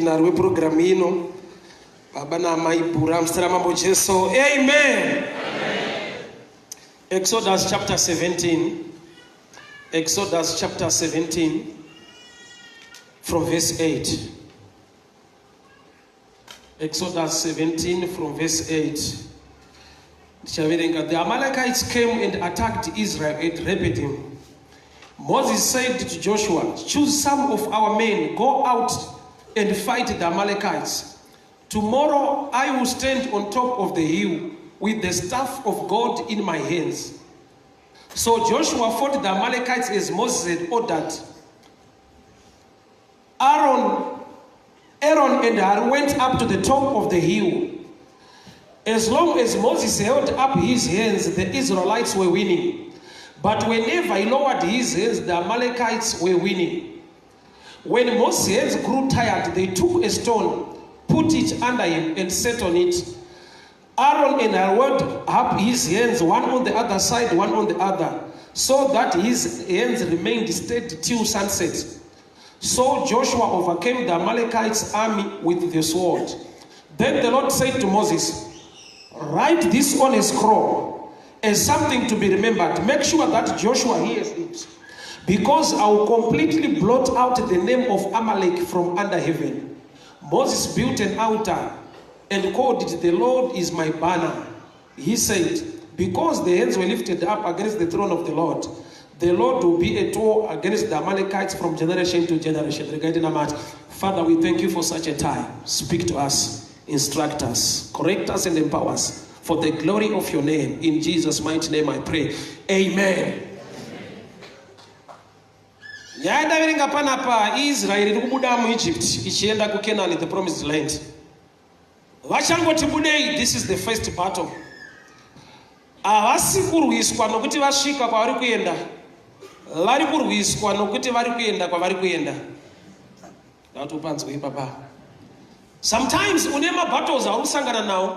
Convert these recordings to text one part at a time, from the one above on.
Centenary weprogramu ino, baba naamai Bhura, muzita raMambo Jesu. Amen, amen. Exodus chapter 17, Exodus chapter 17 from verse 8. Exodus 17 from verse 8. Ndichaverenga. The Amalekites came and attacked Israel at Rephidim. Moses said to Joshua, Choose some of our men, go out and fight the Amalekites. Tomorrow I will stand on top of the hill with the staff of God in my hands. So Joshua fought the Amalekites as Moses had ordered. Aaron, Aaron and Hur went up to the top of the hill. As long as Moses held up his hands, the Israelites were winning. But whenever he lowered his hands, the Amalekites were winning. When Moses' hands grew tired, they took a stone, put it under him, and sat on it. Aaron and Hur held up his hands, one on the other side, one on the other, so that his hands remained steady till sunset. So Joshua overcame the Amalekites' army with the sword. Then the Lord said to Moses, Write this on a scroll as something to be remembered. Make sure that Joshua hears it, because I will completely blot out the name of Amalek from under heaven. Moses built an altar and called it, The Lord is my banner. He said, Because the hands were lifted up against the throne of the Lord, the Lord will be a tool against the Amalekites from generation to generation. Regarding Amat, Father, we thank you for such a time. Speak to us, instruct us, correct us, and empower us for the glory of your name. In Jesus' mighty name I pray. Amen. Nyaya yandaverenga panapa, Israeri iri kubuda muEgypt ichienda kuCanaan, the promised land. Vachangoti budei, this is the first battle. Havasi kurwiswa nokuti vasvika kwavari kuenda, vari kurwiswa nokuti vari kuenda kwavari kuenda. Ndatopanzwa ipapa. Sometimes une mabattles auri kusangana nawo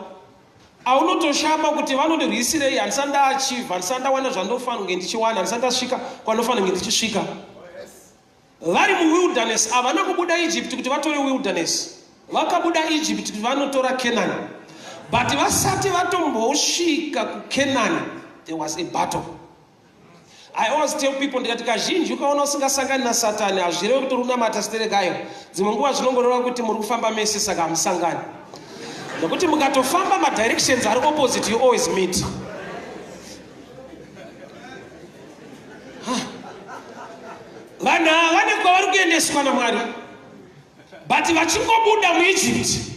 aunotoshama kuti vanondirwisirei, handisati ndaachieve, handisati ndawana zvandofanira kunge ndichiwana, handisati ndasvika kwandofanira kunge ndichisvika. Vari muwilderness, havana kubuda Egypt kuti vatore wilderness, vakabuda Egypt kuti vanotora Canaan. But vasati vatombosvika kuCanaan, there was a battle. I always tell people, ndikati kazhinji ukaona usingasangani naSatani, hazvirevi kuti uri kunamata siterekayo. Dzimwe nguva zvinongoreva kuti muri kufamba mese, saka hamusangani, nokuti mukatofamba madirections ari opposite, you always meet. Vanhu ava vane kwavari kuendeswa naMwari, but vachingobuda muEgypt,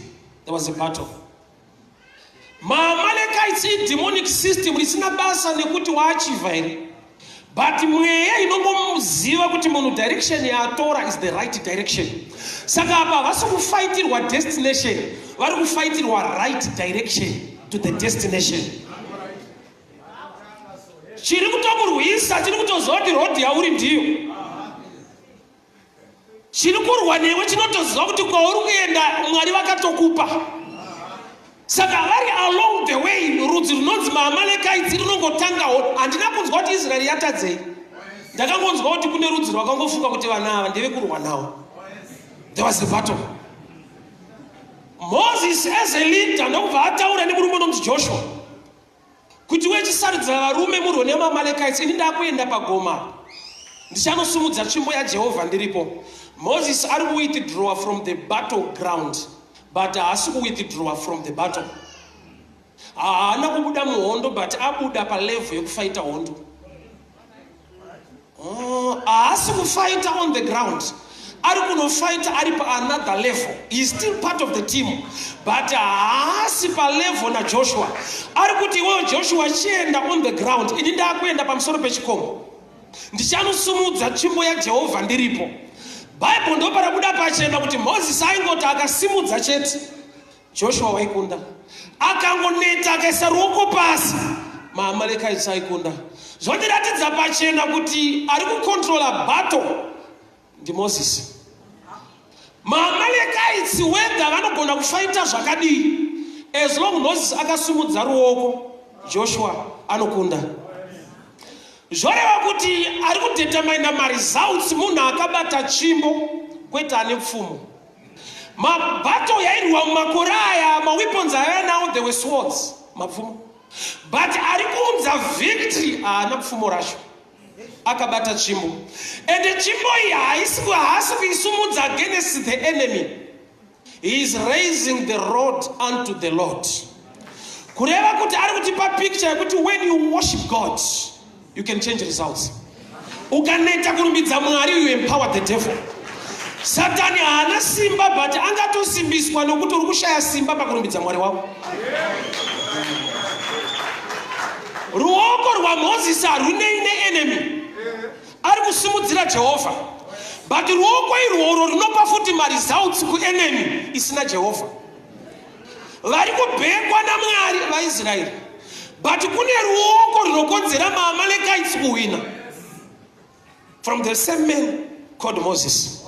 there was a battle. MaAmalekites idemonic system risina basa nekuti waachieve here, but mweya inongomuziva kuti munhu direction yaatora is the right direction. Saka apa havasi kufaitirwa destination, vari kufaitirwa right direction to the destination. Chiri kutokurwisa chiri kutoziva kuti road yauri ndiyo. Chiri kurwa newe chinotoziva kuti kwauri kuenda Mwari vakatokupa. Saka vari along the way, rudzi runonzi maAmalekites rinongotangawo. Handina kunzwa kuti Israeri yatadzei, ndakangonzwa kuti kune rudzi rwakangofunga kuti vana ava ndevekurwa navo. There was a battle. Moses as a leader ndokubva ataura nemurume unonzi Joshua kuti, wechisarudzira varume murwe nemaAmalekites, ini ndakuenda pagoma, ndichanosumudza tsvimbo yaJehovha ndiripo. Moses ari kuwithdraw from the battle ground, but haasi kuwithdraw from the battle. Haana kubuda muhondo, but abuda palevel yekufaita hondo. Oh, haasi kufaita on the ground, ari kunofaita ari paanother level. He is still part of the team, but haasi palevel naJoshua. Ari kuti, iwewo Joshua, chienda on the ground, ini ndaakuenda pamusoro pechikomo, ndichanosumudza tsvimbo yaJehovha ndiripo. Bhaibheri ndo parabuda pachena kuti Mozisi aingoti akasimudza chete, Joshua waikunda. Akangoneta akaisa ruoko pasi, maAmalekites aikunda. Zvondiratidza pachena kuti ari kucontrola battle ndiMozisi. MaAmalekites, whether vanogona kufaita zvakadii, as long Moses akasumudza ruoko, Joshua anokunda. Zvoreva kuti ari kudetermina maresults munhu akabata tsvimbo, kwete ane pfumo. Mabattle yairwiwa mumakore aya, maweapons aiva nawo, they were swords, mapfumo. But ari kuunza victory haana pfumo racho, akabata tsvimbo. Ende tsvimbo iyi haasi kuisumudza against the enemy. He is raising the rod unto the Lord. Kureva kuti ari kutipa picture yekuti when you worship God, you can change results. Ukaneta kurumbidza Mwari, you empower the devil. Satani haana simba, but angatosimbiswa nokuti uri kushaya simba pakurumbidza Mwari wako. Ruoko rwaMozisi harunei neenemy, ari kusimudzira Jehovha, but ruoko irworwo runopa futi maresults kuenemy isina Jehovha. Vari kubhekwa naMwari vaIsraeri, but kune ruoko runokonzera maAmalekites kuhwina from the same man called Moses.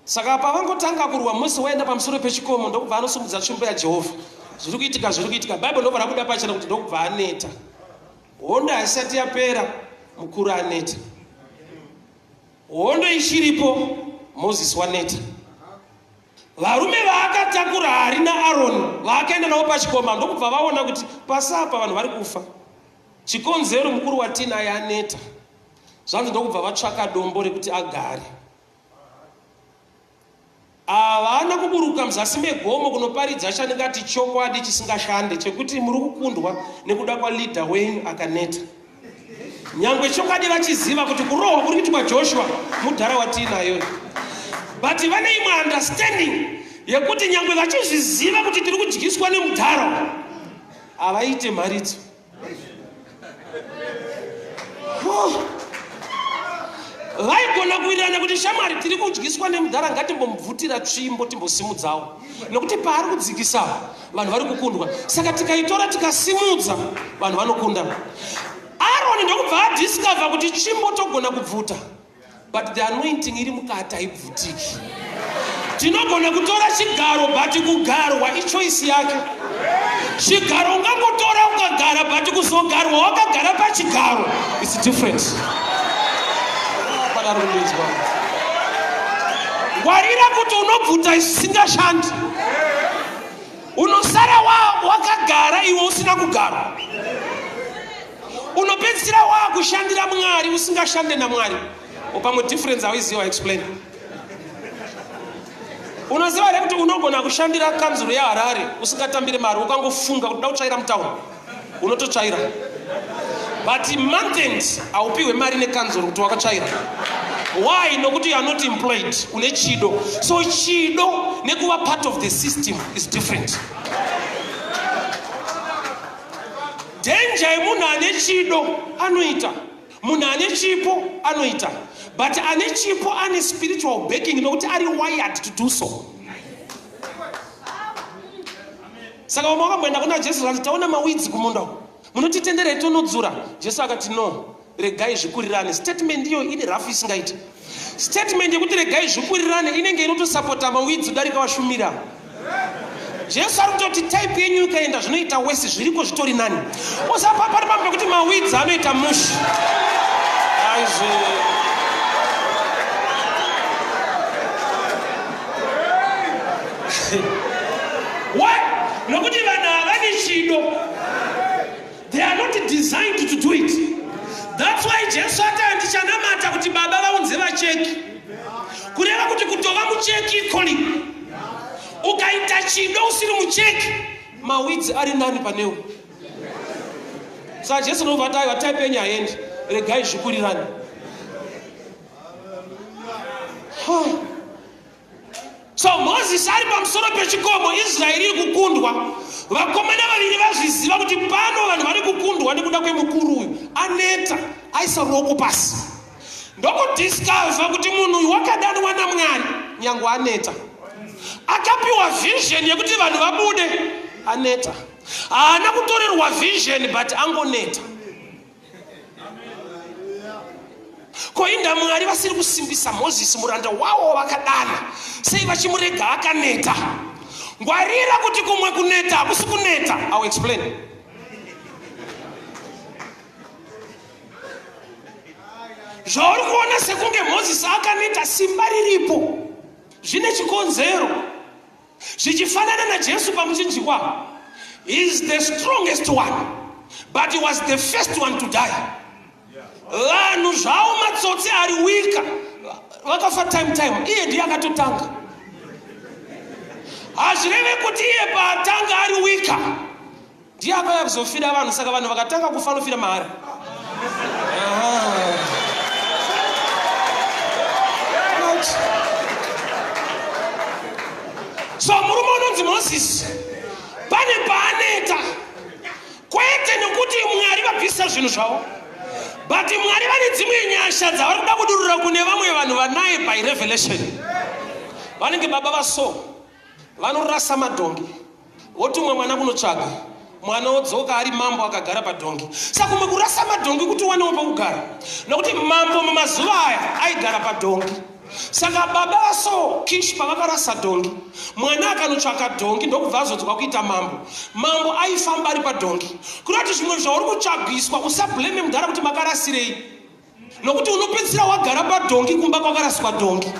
Saka pavangotanga kurwa, Mose waenda pamusoro pechikomo, ndokubva anosimudza tsvimbo yaJehovha. Zviri kuitika, zviri kuitika. Bhaibheri ndobva rabuda pachena kuti ndokubva aneta. Hondo haisati yapera, mukuru aneta. Hondo ichiripo, Mozisi waneta. Varume vaakatakura hari naAroni vaakaenda navo pachikoma ndokubva vaona kuti pasi apa vanhu vari kufa. Chikonzero mukuru watinaye aneta. Zvanzi ndokubva vatsvaka dombo rekuti agare. Havana kuburuka muzasi megomo kunoparidza chandingati chokwadi chisingashande chekuti muri kukundwa nekuda kwaleader wenyu akaneta. Nyangwe chokwadi vachiziva kuti kurohwa kuri kuitwa Joshua mudhara watiinayo, but vane imwe understanding yekuti nyangwe vachizviziva kuti tiri kudyiswa nemudhara, havaite mharidzo. Vaigona kuwirirana kuti shamwari, tiri kudyiswa nemudhara, ngatimbomubvutira tsvimbo timbosimudzawo, nokuti paari kudzikisa vanhu vari kukundwa, saka tikaitora tikasimudza vanhu vanokunda. Aroni ndokubva adiscover kuti tsvimbo togona kubvuta, but the anointing iri mukati haibvutiki. Tinogona kutora chigaro, but kugarwa ichoice yake. Chigaro ungangotora ukagara, but kuzogarwa wakagara pachigaro is different. Padarumbidzwa, ngwarira kuti unobvuta isingashandi, unosara wakagara iwe usina kugarwa. Unopedzisira waakushandira Mwari usingashande naMwari. Pamwe difference hauiziva, explain. Unoziva here kuti unogona kushandira kanzuro yeHarare usingatambire mari? Ukangofunga kuti da kutsvaira mutauni, unototsvaira, but month end haupiwe mari nekanzuro kuti wakatsvaira. Why? Nokuti you are not employed, une chido. So chido nekuva part of the system is different. Danger yemunhu ane chido, anoita. Munhu ane chipo anoita, but ane chipo ane spiritual backing nokuti ari wired to do so. Saka vamwe vakamboenda kuna Jesu vati, "Taona maweeds kumunda, munotitenderei tonodzura?" Jesu akati, "No, regai zvikurirane." Statement iyo ine rafu isingaiti. Statement yekuti regai zvikurirane inenge inotosapota maweeds kudarika vashumira. Jesu ari kutoti type yenyu ikaenda zvinoita wese, zviriko zvitori nani. Usapa pari pamwe pekuti maweeds anoita mushi aizve. Why? Nokuti vanhu havani chido. They are not designed to do it. That's why Jesu ati, "Handichanamata kuti Baba vaunze vacheki." Kureva kuti kutova mucheki calling. Ukaita chido usiri mucheki, maweeds ari nani panewo. Saka Jesu nobva ati, "Aiwa, type yenyu haiendi, regai zvikurirane." So Mozisi ari pamusoro pechikomo, Israeri iri kukundwa. Vakomana vaviri vazviziva kuti pano vanhu vari kukundwa nekuda kwemukuru uyu aneta, aisa ruoko pasi. Ndokudiscover kuti munhu uyu wakadanwa naMwari nyange aneta. Akapiwa vision yekuti vanhu vabude aneta. Haana kutorerwa vision, but angoneta. Ko inda Mwari vasiri kusimbisa Mozisi muranda wavo vakadana sei vachimurega akaneta? Ngwarira kuti kumwe kuneta hakusi kuneta. I will explain. Zvauri kuona sekunge Mozisi akaneta, simba riripo. Zvine chikonzero. Zvichifanana naJesu pamuchinjikwa. He is the strongest one, but he was the first one to die. Vanhu zvavo matsotsi ari wika vakafa time time, iye ndiye akatotanga. Hazvireve kuti iye paatanga ari wika ndiye akauya kuzofira vanhu, saka vanhu vakatanga kufa anofira mahara. So murume unonzi Mozisi pane paaneta, kwete nekuti Mwari vabvisa zvinhu zvavo, but Mwari vane dzimwe nyasha dzavari kuda kudurura kune vamwe vanhu vanaye by revelation. Vanenge baba vaso vanorasa madhongi, votumwa mwana kunotsvaga, mwana wodzoka ari mambo akagara padhongi. Saka kumwe kurasa madhongi kuti uwanewo pekugara, nokuti mambo mumazuva aya aigara padhongi. Saka baba vaSaul Kish pavakarasa dhongi, mwana akanotsvaka dhongi ndokubva azodzwa kuita mambo. Mambo aifamba ari padhongi. Kureva kuti zvimwe zvauri kutsvagiswa, usablame mudhara kuti makarasirei, nokuti unopedzisira wagara padhongi kumba kwakaraswa dhongi.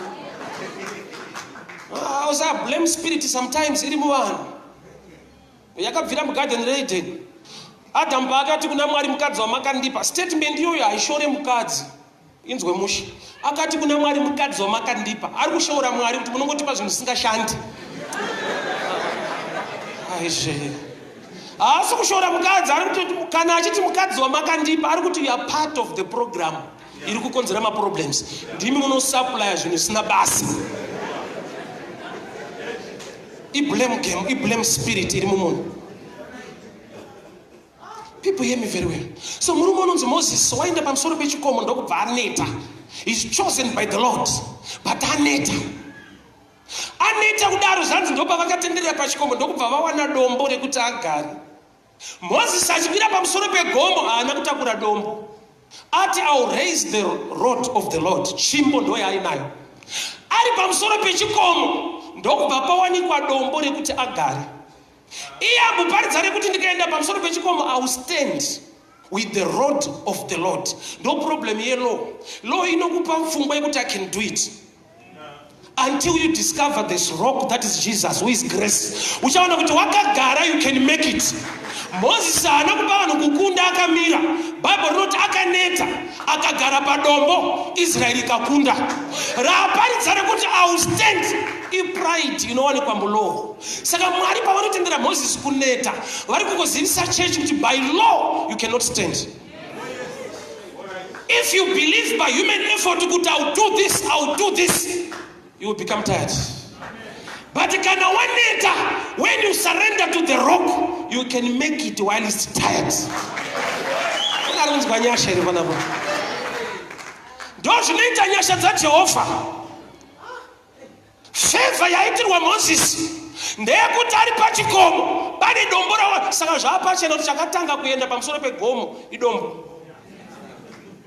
Usablame spirit sometimes iri muvanhu yakabvira mugarden reEden. Adamu paakati kuna Mwari, mukadzi wamakandipa, statement iyoyo haishore mukadzi, inzwe mushe. Akati kuna Mwari, mukadzi wamakandipa, ari kushoora Mwari kuti munongotipa zvinhu zvisingashandi. Aizve haasi kushoora mukadzi, ari kuti kana achiti mukadzi wamakandipa, ari kuti you are part of the program iri kukonzera maproblems. Ndimi munosupplya zvinhu zvisina basa. Iblame game, iblame spirit iri mumunhu. People, hear me very well. So murume unonzi Moses waenda pamusoro pechikomo ndokubva aneta. Is chosen by the Lord, but aneta. Aneta kudaro, zvanzi ndopavakatenderera pachikomo ndokubva vawana dombo rekuti agare. Moses achikwira pamusoro pegomo haana kutakura dombo. Ati, "I will raise the rod of the Lord." Tsvimbo ndo yaainayo. Ari pamusoro pechikomo ndokubva pawanikwa dombo rekuti agare. Iye amboparidza rekuti ndikaenda pamusoro pechikomo, I will stand with the rod of the Lord. Ndo problem yelaw. Law inokupa pfungwa yekuti I can do it, until you discover this rock that is Jesus, who is grace. Uchaona kuti wakagara, you can make it. Moses haana kupa vanhu kukunda akamira. Bhaibheri rinoti akaneta, akagara padombo, Israeri ikakunda. Raaparidza rekuti I will stand ipride inowanikwa mulaw. Saka Mwari pavanotendera Moses kuneta, vari kungozivisa chechi kuti by law you cannot stand. If you believe by human effort kuti I'll do this, I'll do this, you will become tired. But kana waneta, when you surrender to the rock, you can make it while it's tired. Ari kunzwa nyasha here panapa? Ndo zvinoita nyasha dzaJehovha. Favor yaitirwa Mozisi ndeyekuti ari pachikomo pane dombo rawa. Saka zvaapachena kuti chakatanga kuenda pamusoro pegomo idombo,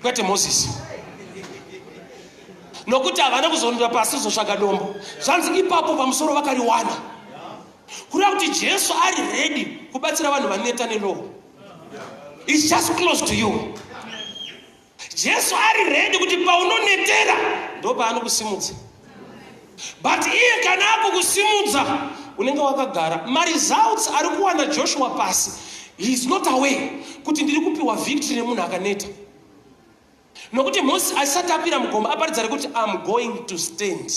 kwete Mozisi, nokuti havana kuzonda pasi kuzotsvaga dombo. Zvanzi ipapo pamusoro vakariwana. Kureva kuti Jesu ari ready kubatsira vanhu vaneta nelaw. Is just close to you. Jesu ari ready kuti paunonetera ndo paanokusimudza, but iye kana akukusimudza unenge wakagara. Maresults ari kuwana Joshua pasi, he is not aware kuti ndiri kupiwa victory nemunhu akaneta, nokuti Moses asati akwira mugomo aparidza rekuti I'm going to stand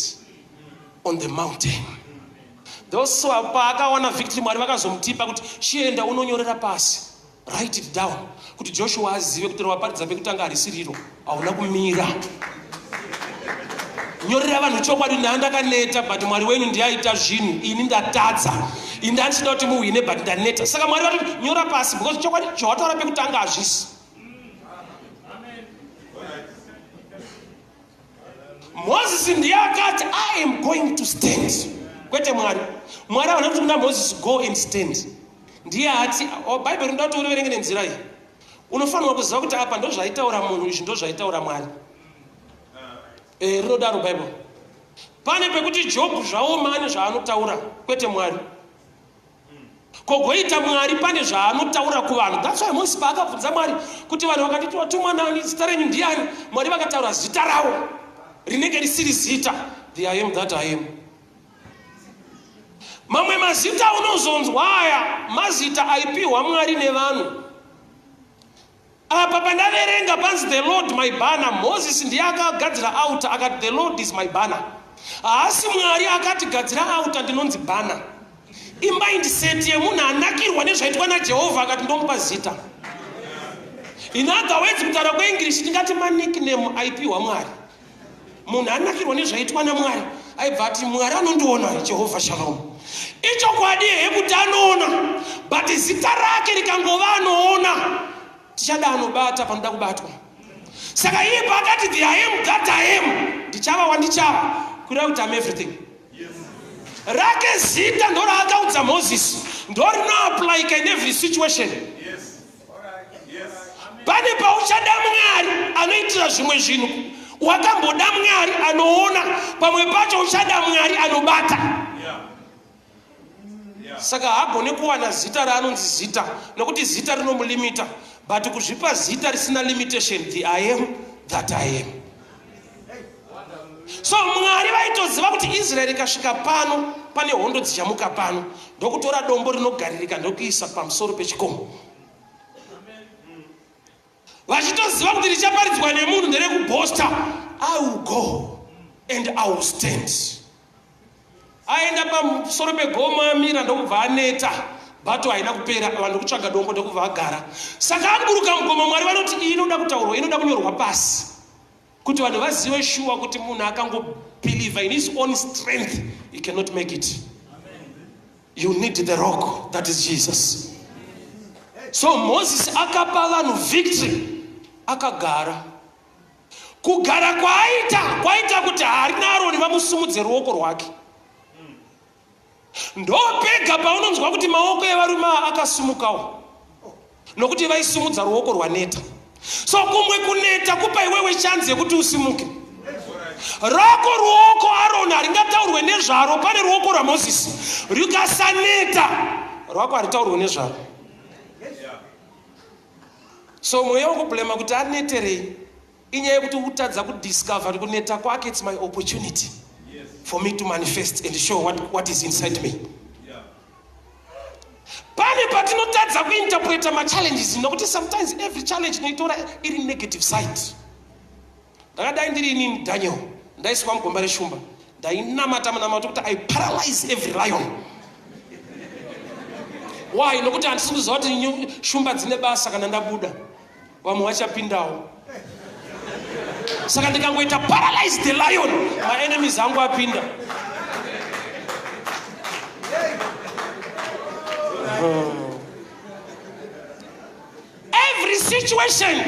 on the mountain. Those paakawana victory, Mwari vakazomutipa kuti chienda unonyorera pasi, write it down, kuti Joshua azive kuti rawaparidza pekutanga harisiriro, hauna kumira. Nyorera vanhu chokwadi, ndandakaneta, but Mwari wenyu ndiaita zvinhu, ini ndatadza, ini ndandichida kuti muhwine, but ndaneta. Saka Mwari vatoti nyora pasi, because chokwadi zvawataura pekutanga hazvisi. Mozisi ndiye akati I am going to stand, kwete Mwari. Mwari havana kuti kuna Mozisi, "Go and stand." Ndiye ati, oh, Bhaibheri rinoda kuti uriverenge nenzira iyi. Unofanirwa kuziva kuti apa ndo zvaitaura munhu, izvi ndo zvaitaura Mwari. Rinodaro Bhaibheri. Pane pekuti Jobhu zvaoma ane zvaanotaura, kwete Mwari. Kogoita Mwari pane zvaanotaura kuvanhu. That's why Mozisi paakabvunza Mwari kuti vanhu vakatiti watumwa nani, zita renyu ndiani, Mwari vakataura zita ravo rinenge risiri zita, the I Am that I Am. Mazita unozonzwa aya mazita aipiwa Mwari nevanhu. Apa pandaverenga panzi the Lord my banner, Moses ndiye akagadzira altar akati the Lord is my banner. Haasi Mwari akati gadzira altar ndinonzi banner. Imindset yemunhu anakirwa nezvaitwa naJehovha akati ndomupa zita. In other words, kutaura kweEnglish tingati manickname aipiwa Mwari. Munhu anakirwa nezvaitwa naMwari aibva ati Mwari anondiona, Jehovha Shalom. Ichokwadi here kuti anoona, but zita rake rikangova anoona, tichada anobata panoda kubatwa. Saka iye paakati the I am that I am, ndichava wandichava, kureva kuti I'm everything. Rake zita ndoraakaudza Moses, ndorinoapplyika in every situation. Pane pauchada Mwari anoitira zvimwe zvinhu, wakamboda Mwari anoona, pamwe pacho uchada Mwari anobata. Saka haagone kuwana zita raanonzi zita, nokuti zita rinomulimita, but kuzvipa zita risina limitation, the I am that I am. So Mwari vaitoziva kuti Israeri ikasvika pano pane hondo dzichamuka pano, ndokutora dombo rinogaririka ndokuisa pamusoro pechikomo, vachitoziva kuti richaparidzwa nemunhu nderekubhosta. I will go and I will stand. Aenda pamusoro pegomo amira, ndokubva aneta, bato haina kupera, vanhu kutsvaga dombo ndokubva agara. Saka aburuka mugomo, Mwari vanoti iyi inoda kutaurwa, inoda kunyorwa pasi kuti vanhu vazive shuwa kuti munhu akangobelieve in his own strength, he cannot make it. You need the rock, that is Jesus. So Moses akapa vanhu victory, akagara. Kugara kwaaita kwaita kuti Hari naAroni vamusumudze ruoko rwake. Ndopega paunonzwa kuti maoko evarume ava akasumukawo, nokuti vaisumudza ruoko rwaneta. So kumwe kuneta kupa iwewe chanzi yekuti usimuke. Rako ruoko Aroni haringataurwe nezvaro, pane ruoko rwaMozisi rikasaneta, rwako haritaurwe nezvaro. So mweya wekublema kuti aneterei inyaya yekuti utadza kudiscover kuti kuneta kwake it's my opportunity for me to manifest and show what is inside me. Pane patinotadza kuinterpreta machallenges, nokuti sometimes every challenge inoitora iri negative side. Ndakadai ndiri inini Daniel, ndaiswa mugomba reshumba, ndainamata munamato kuti I paralyze every lion. Why? Nokuti handisi kuziva kuti shumba dzine basa, kana ndabuda vamwe vachapindawo. Saka ndikangoita paralyze the lion, maenemies angu apinda. Every situation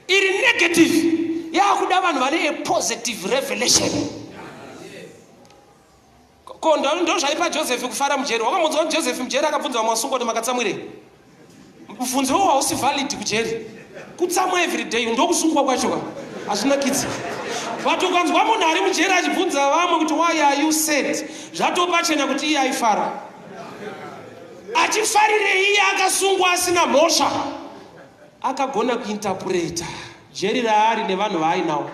iri negative yakuda vanhu vane a positive revelation. Ko ndo zvaipa Joseph kufara mujeri. Wakamunzwa kuti Joseph mujeri akabvunza vamwe vasungwa kuti makatsamwirei? Mubvunzo uwo hausi valid kujeri. Kutsamwa every day ndokusungwa kwacho ka, hazvinakidzi. But ukanzwa munhu ari mujeri achibvunza vamwe kuti why are you sad, zvatopachena kuti iye aifara. Achifarirei iye akasungwa asina mhosva? Akagona kuinterpreta jeri raari nevanhu vaainawo.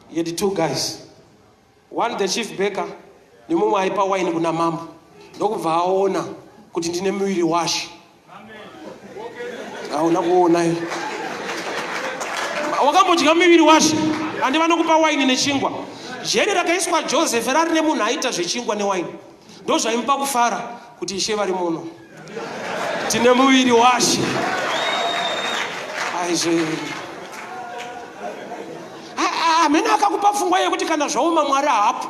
He had two guys, one the chief baker nemumwe aipa waini kuna mambo, ndokubva aona kuti ndine muviri washe. Hauna kuona iyo? Wakambodya muviri washe? Handi vanokupa waini nechingwa? Jeri rakaiswa Joseph rari nemunhu aita zvechingwa newaini, ndozvaimupa kufara kuti ishe vari muno, tine muviri washe. Aizve hamene akakupa pfungwa yekuti kana zvaoma Mwari haapo.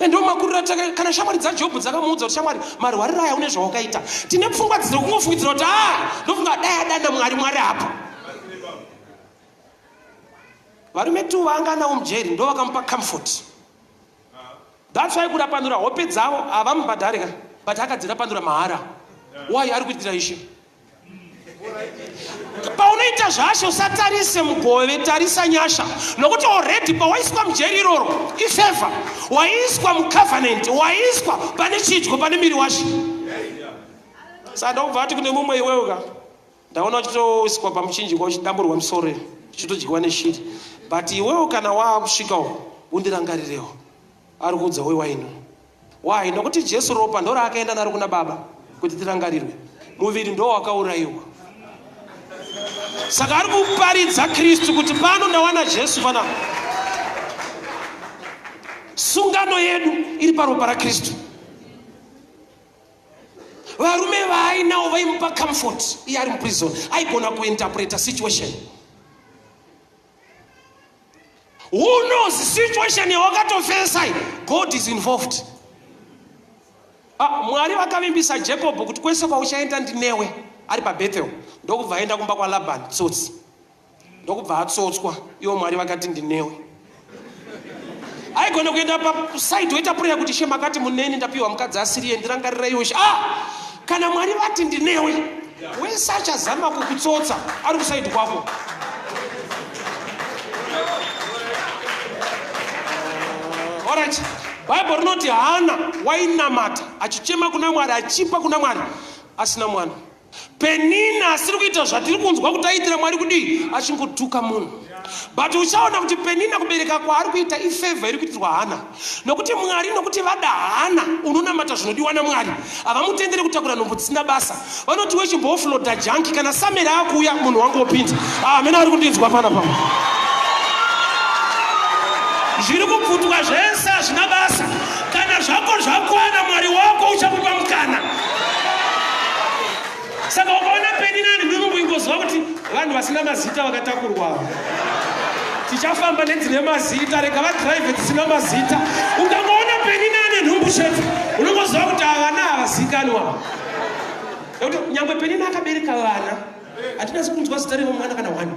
Ndo makuriro kana shamwari dzaJobhu dzakamuudza kuti shamwari, marwariro aya une zvawakaita. Tine pfungwa dziri kungofungidzira kuti a ndofunga dai adana Mwari, Mwari hapo. Varume tu vanga anawo mujeri ndo vakamupa comfort. That's why kurapandura hope dzavo havamubhadhari ka, but akadzirapandura mahara. Why? Ari kuitira ishe. Paunoita zvashe usatarise mugove, tarisa nyasha, nokuti already pawaiswa mujeri iroro ifavor, waiswa mucovenant, waiswa pane chidyo pane miri washe. Saka ndokubva ati kune mumwe, iwewe ka, ndaona uchitoiswa pamuchinjikwa uchidamburwa musoro uchitodyiwa neshiri, but iwewe kana waakusvikawo undirangarirewo. Ari kuudza wewaini. Why? Nokuti Jesu ropa ndoraakaenda naro kuna Baba kuti tirangarirwe. Muviri ndo wakaurayiwa. Saka ari kuparidza Kristu kuti pano ndawana Jesu panapa. Sungano yedu iri paropa raKristu. Varume vaainawo vaimupa comfort iye ari muprison, aigona kuinterpreta situation. Who knows situation yawakatofesa God is involved. Ah, Mwari vakavimbisa Jacob kuti kwese kwauchaenda ndinewe ari paBethel ndokubva aenda kumba kwaLaban tsotsi ndokubva atsotswa ivo Mwari vakati ndinewe aigona kuenda paside oita prayer kuti she makati muneni ndapiwa mukadzi asiriye ndirangariraiwo she ah kana Mwari vati ndinewe wese achazama kukutsotsa ari kusaidi kwako Alright. Bible rinoti Hana wainamata achichema kuna Mwari achipa kuna Mwari asina mwana. Penina asiri kuita zvatiri kunzwa kuti aitira Mwari kudii achingotuka munhu. But uchaona kuti Penina kubereka kwaari kuita ifavor iri kuitirwa Hana. Nokuti Mwari nokuti vada Hana unonamata zvinodiwa naMwari. Havamutendere kutakura nhumbu dzisina basa. Vanoti wechimboofloda junk kana Samuel akuuya munhu wangu wopinda. Ah, mena ari kundinzwa pana pamwe. Zviri kubvutwa zvese hazvina basa. Kana zvako zvakwana Mwari wako uchakupa mukana. Saka ukaona Penina ane nhumbu ingoziva kuti vanhu vasina mazita vakatakurwa. Tichafamba nedzine mazita, rega vadrive dzisina mazita. Ukangoona Penina ane nhumbu chete, unongoziva kuti ava vana havazikanwa. Nekuti nyangwe Penina akabereka vana, hatina kunzwa zita remwana kana one.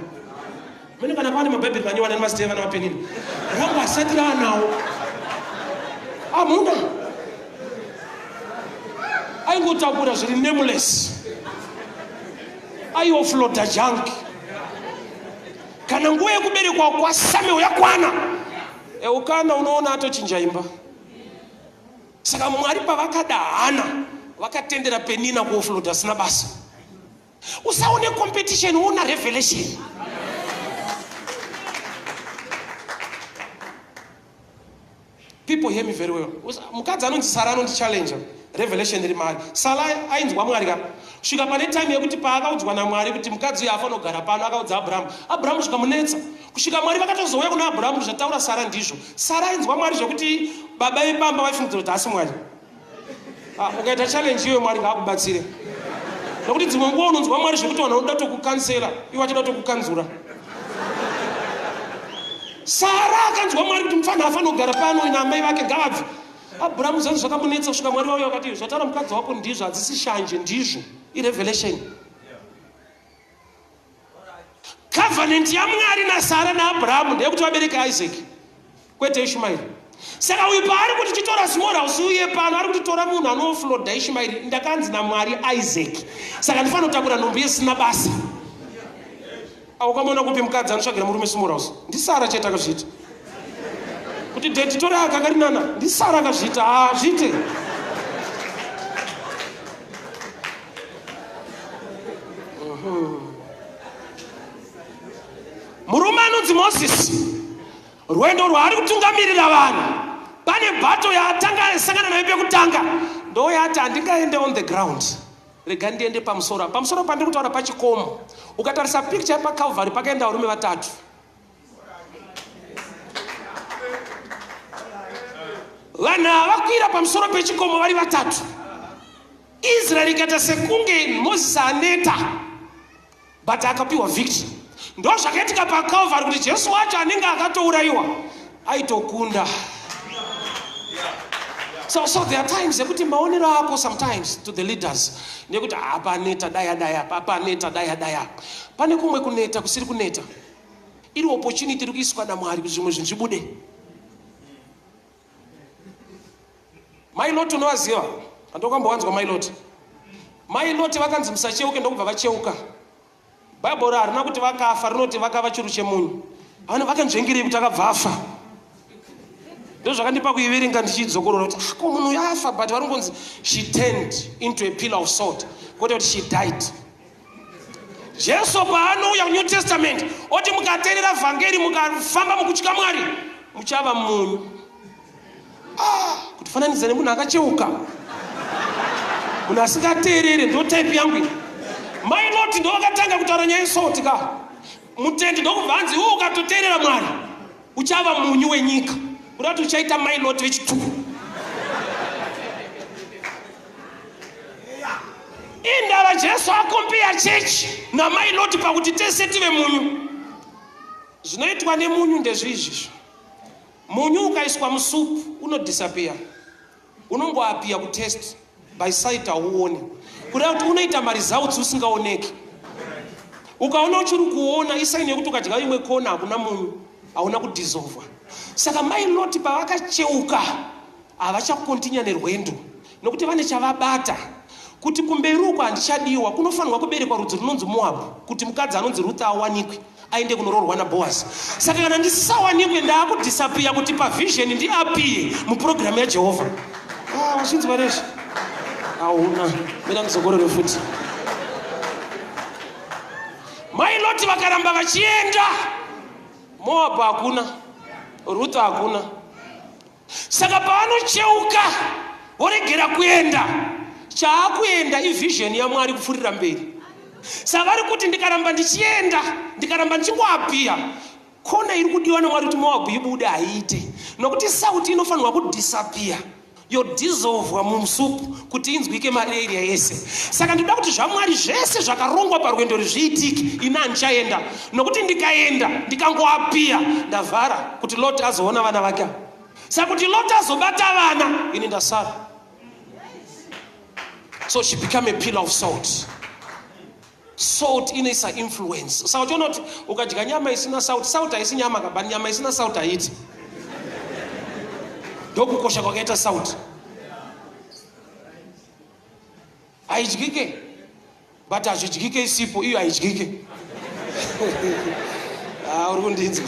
Mene kana pane mabhaibheri manyowa nemazita evana vaPenina. Rangu asati raanawo. Amuna. Aingotakura zviri nameless. Aiofloda junk. Kana nguva yekuberekwa kwaSamuel yakwana, Eukana unoona atochinja imba. Saka Mwari pavakada Hana, vakatendera Penina kuofloda asina basa. Usaone competition, uona revelation. People hear me very well. Mukadzi anonzi Sara anondichallenge revelation iri maari. Sara ainzwa Mwari ka. Kusvika pane time yekuti paakaudzwa naMwari kuti mukadzi uyu afanira kugara pano akaudza Abrahamu. Abrahamu zvikamunetsa. Kusvika Mwari vakatozouya kuna Abrahamu kuti zvataura Sara ndizvo. Sara ainzwa Mwari zvekuti baba vepamba vaifungidzira kuti haasi Mwari. Ah, ukaita challenge iyoyo Mwari ngaakubatsire. Nokuti dzimwe nguva unonzwa Mwari zvekuti vanhu vanoda tokukansela, ivo vachida tokukanzura. Sara akanzwa Mwari kuti mufana afanira kugara pano ina amai vake ngavabve. Abrahamu zvanzi zvakamunetsa kusvika Mwari vauya vakati zvataura mukadzi wako ndizvo hadzisi shanje ndizvo. Irevelation. Covenant yaMwari naSara naAbrahamu ndeyekuti vabereke Isaac kwete Ishmaeri. Saka uyu paari kuti chitora small house uye pano ari kuti tora munhu anoofloda Ishmaeri ndakanzi naMwari Isaac. Saka ndifanira kutakura nhumbu yesina basa. Aukamona kupi mukadzi anotsvagira murume small house? NdiSara chete akazviita. Kuti daddy tora aka karinana ndiSara akazviita. Ah, zviite. Murume anonzi Mozisi, rwendo rwaari kutungamirira vanhu, pane bhato yaatanga asangana nayo pekutanga, ndoyaati handingaende on the ground, rega ndiende pamusoro. Pamusoro pandiri kutaura pachikomo. Ukatarisa picture yepaCalvary pakaenda varume vatatu. Vanhu ava vakwira pamusoro pechikomo vari vatatu. Israel ikaita sekunge Moses aneta but akapiwa victory. Ndozvakaitika paCalvary kuti Jesu wacho anenge akatourayiwa aitokunda. So there are times ekuti maonero ako sometimes to the leaders nekuti apa aneta dai adai apa apa aneta dai adai apa. Pane kumwe kuneta kusiri kuneta. Iri opportunity iri kuiswa naMwari kuti zvimwe zvinhu zvibude. Mai Lot unovaziva? Handokambowanzwa Mai Lot. Mai Lot vakanzi musacheuke ndokubva vacheuka. Bhaibheri harina kuti vakafa, rinoti vakava churu chemunyu. Vanhu vakanzvengerei kuti akabva afa? Ndozvakandipa kuiverenga ndichidzokorora kuti ah, ko munhu uyu afa, but vari kungonzi she turned into a pillar of salt, kwete kuti she died. Jesu paanouya kuNew Testament oti mukateerera vhangeri mukafamba mukutya Mwari muchava munyu. Zvifananidza nemunhu akacheuka, munhu asingateerere. Ndo type yangu iyi. Mai Loti ndo vakatanga kutaura nyaya yesalt ka. Mutendi ndokubva hanzi, iwe ukatoteerera Mwari uchava munyu wenyika. Kuda kuti uchaita mai Loti vechituku. Indava Jesu akompeya chechi namai Loti pakuti tese tive munyu. Zvinoitwa nemunyu ndezviizvizvo. Munyu ukaiswa musupu unodisappear, unongoappear kutest by sight, hauoni. Kuda kuti unoita maresults usingaoneki. Ukaona uchiri kuona isign yekuti ukadya imwe kona hakuna munyu, hauna kudissolva. Saka mai Loti pavakacheuka havachakontinya nerwendo nokuti vane chavabata kuti kumberi uko handichadiwa. Kunofanirwa kuberekwa rudzi runonzi Moabhu kuti mukadzi anonzi Ruth awanikwe aende kunoroorwa naBoaz. Saka kana ndisisawanikwe ndaakudisappear kuti pavision ndiappear mupurogiramu yaJehovha. Wachinzwa rezvi? Hauna mira ndizokorere futi. Mai Loti vakaramba vachienda, Moabhu hakuna, Ruth hakuna. Saka pavanocheuka voregera kuenda, chaakuenda ivision yaMwari kupfuurira mberi. Saka vari kuti ndikaramba ndichienda, ndikaramba ndichingoappear, kona iri kudiwa naMwari kuti Moabhu ibude haiite, nokuti sauti inofanirwa kudisappear, yodissolvwa mumusupu kuti inzwike maarea yese. Saka ndinoda kuti zvaMwari zvese zvakarongwa parwendo zviitike. Ini handichaenda, nokuti ndikaenda ndikangoappear ndavhara kuti Lot azoona vana vake. Saka kuti Lot azobata vana, ini ndasara. So she became a pillar of salt. Salt inoisa influence. Saka uchiona kuti ukadya nyama isina salt, salt haisi nyama ka, but nyama isina salt haiiti. Ndokukosha kwakaita salt. Haidyike, but hazvidyike isipo, iyo haidyike. Uri kundinzwa?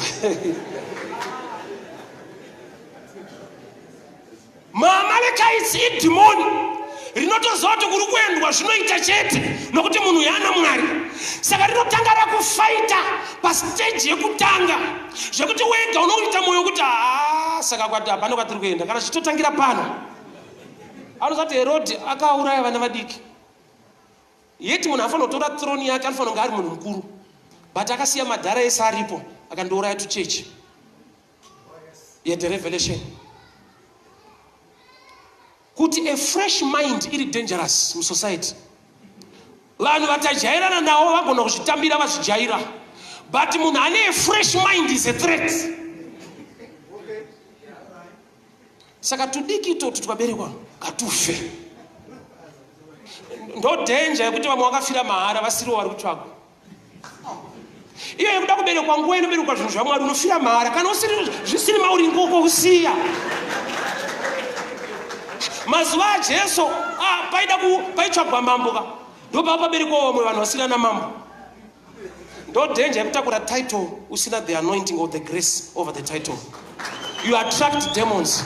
MaAmalekites idhimoni rinotoziva kuti kuri kuendwa zvinoita chete nokuti munhu yaana Mwari. Saka rinotanga rakufaita pasiteji yekutanga zvekuti wega unoita mwoyo kuti haa, saka kwati hapana kwatiri kuenda kana zvichitotangira pano. Anozati Herodhi akauraya vana vadiki, yeti munhu anofanira kutora throne yake anofanira kunge ari munhu mukuru, but akasiya madhara ese aripo akandouraya tuchechi. Yet revelation kuti a fresh mind iri dangerous musociety. Vanhu vatajairana navo vagona kuzvitambira, vazvijaira, but munhu ane a fresh mind is a threat. Saka tudiki itotu twaberekwa ngatufe. Ndo danger yekuti vamwe vakafira mahara vasiriwo vari kutsvagwa. Iyo yekuda kuberekwa nguva inoberekwa zvinhu zvaMwari, unofira mahara kana usiri zvisiri mauri ngoko usiya. Mazuva aJesu paida paitsvagwa mambo ka, ndopava paberekwawo vamwe vanhu vasina namambo. Ndo danger yekutakura title usina the anointing or the grace over the title. You attract demons.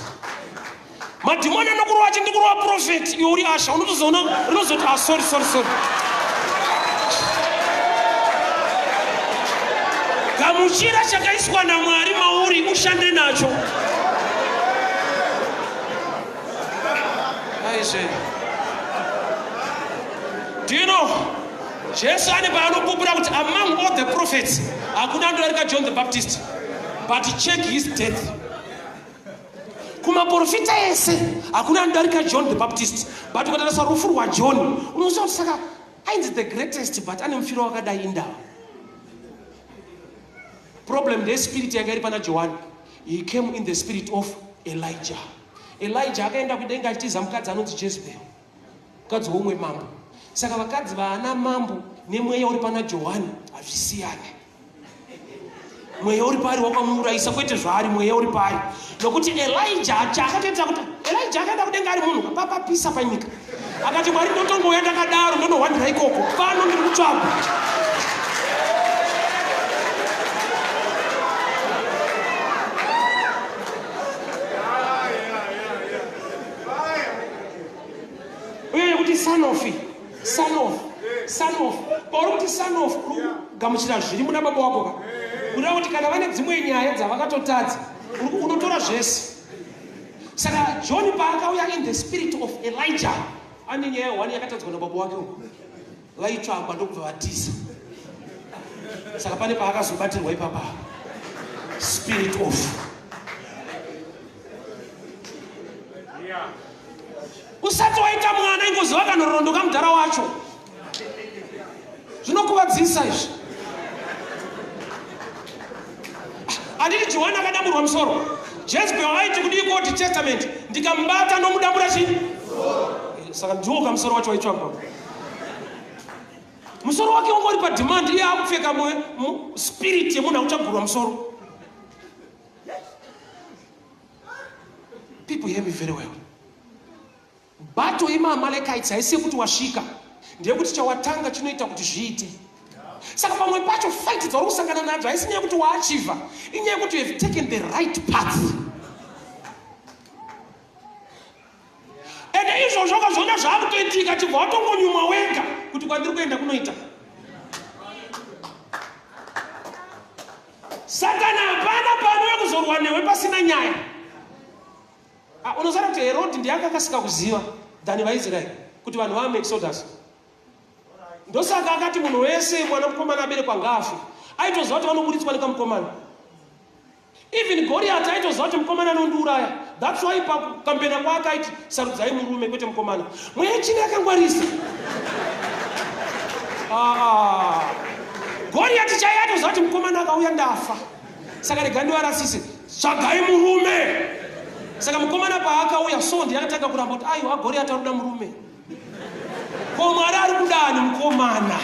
Madhimoni anokurova achindikurova prophet, iwe uri asha, unotozoona rinozoti ah, sorry, sorry, sorry. Gamuchira chakaiswa naMwari mauri ushande nacho. Aizve. Do you know? Jesu ane paanopupura kuti among all the prophets hakuna anodarika John the Baptist, but check his death. Kumaprofita ese hakuna anodarika John the Baptist, but ukatarisa rufu rwaJohn unoziva kuti saka ainzi the greatest, but ane mufiro wakadai indava. Problem ndeyespirit yanga iri pana Johani. He came in the spirit of Elijah. Elijah akaenda kudenga achitiza mukadzi anonzi Jezebel, mukadzi womumwe mambo. Saka vakadzi vaana mambo nemweya uri pana Johani hazvisiyane. Mweya uri paari wakamuurayisa, kwete zvaari, mweya uri paari. Nokuti Elijah chaakatoita kuti Elijah akaenda kudenga ari munhu papapisa panyika, akati Mwari ndotongouya ndakadaro, ndonohwandira ikoko, pano ndiri kutsvagwa. Uye yekuti son of, son of, son of, pauri kuti son of uri kugamuchira zviri muna baba wako ka. Kureva kuti kana vane dzimwe nyaya dzavakatotadza unotora zvese. Saka John paakauya in the spirit of Elijah, ane nyaya one yakatadzwa nababa wake uko. Vaitsvagwa ndokubva vatiza. Saka pane paakazobatirwa ipapa. Spirit of. Usati waita mwana ingoziva kanhoroondo kamudhara wacho. Zvinokuvadzisa izvi. Handiti Johani akadamburwa musoro. Jezebel aiti kudii kuOld Testament, ndikamubata ndomudambura chii? Saka ndiwo kamusoro wacho waitsvagwa. Musoro wake wanga uri pademand, iye akupfeka spirit yemunhu akuchagurwa musoro. People hear me very well. Battle yemaAmalekites haisi yekuti wasvika, ndeyekuti chawatanga chinoita kuti zviite. Saka pamwe pacho fight dzauri kusangana nadzo haisi nyaya yekuti waachiva, inyaya yekuti you have taken the right path. Ende izvozvo ukazviona zvaakutoitika, chibva watongonyumwa wega kuti kwandiri kuenda kunoita. Satani hapana paanouya kuzorwa newe pasina nyaya. Ah, unoziva kuti Herodi ndiye akakasika kuziva than vaIsraeri kuti vanhu vava muExodus. Ndosaka akati munhu wese mwana mukomana aberekwa ngaafe. Aitoziva kuti vanoburitswa nekamukomana. Even Goliath aitoziva kuti mukomana anondiuraya. That's why pakukambena kwake aiti sarudzai murume kwete mukomana. Mweya chini akangwarisa. Ah, ah. Goliath chaiye aitoziva kuti mukomana akauya ndafa. Saka rega ndivarasise. Tsvagai murume. Saka mukomana paakauya so ndiye akatanga kuramba kuti aiwa Goliath arikuda murume. Ko Mwari ari kudani mukomana?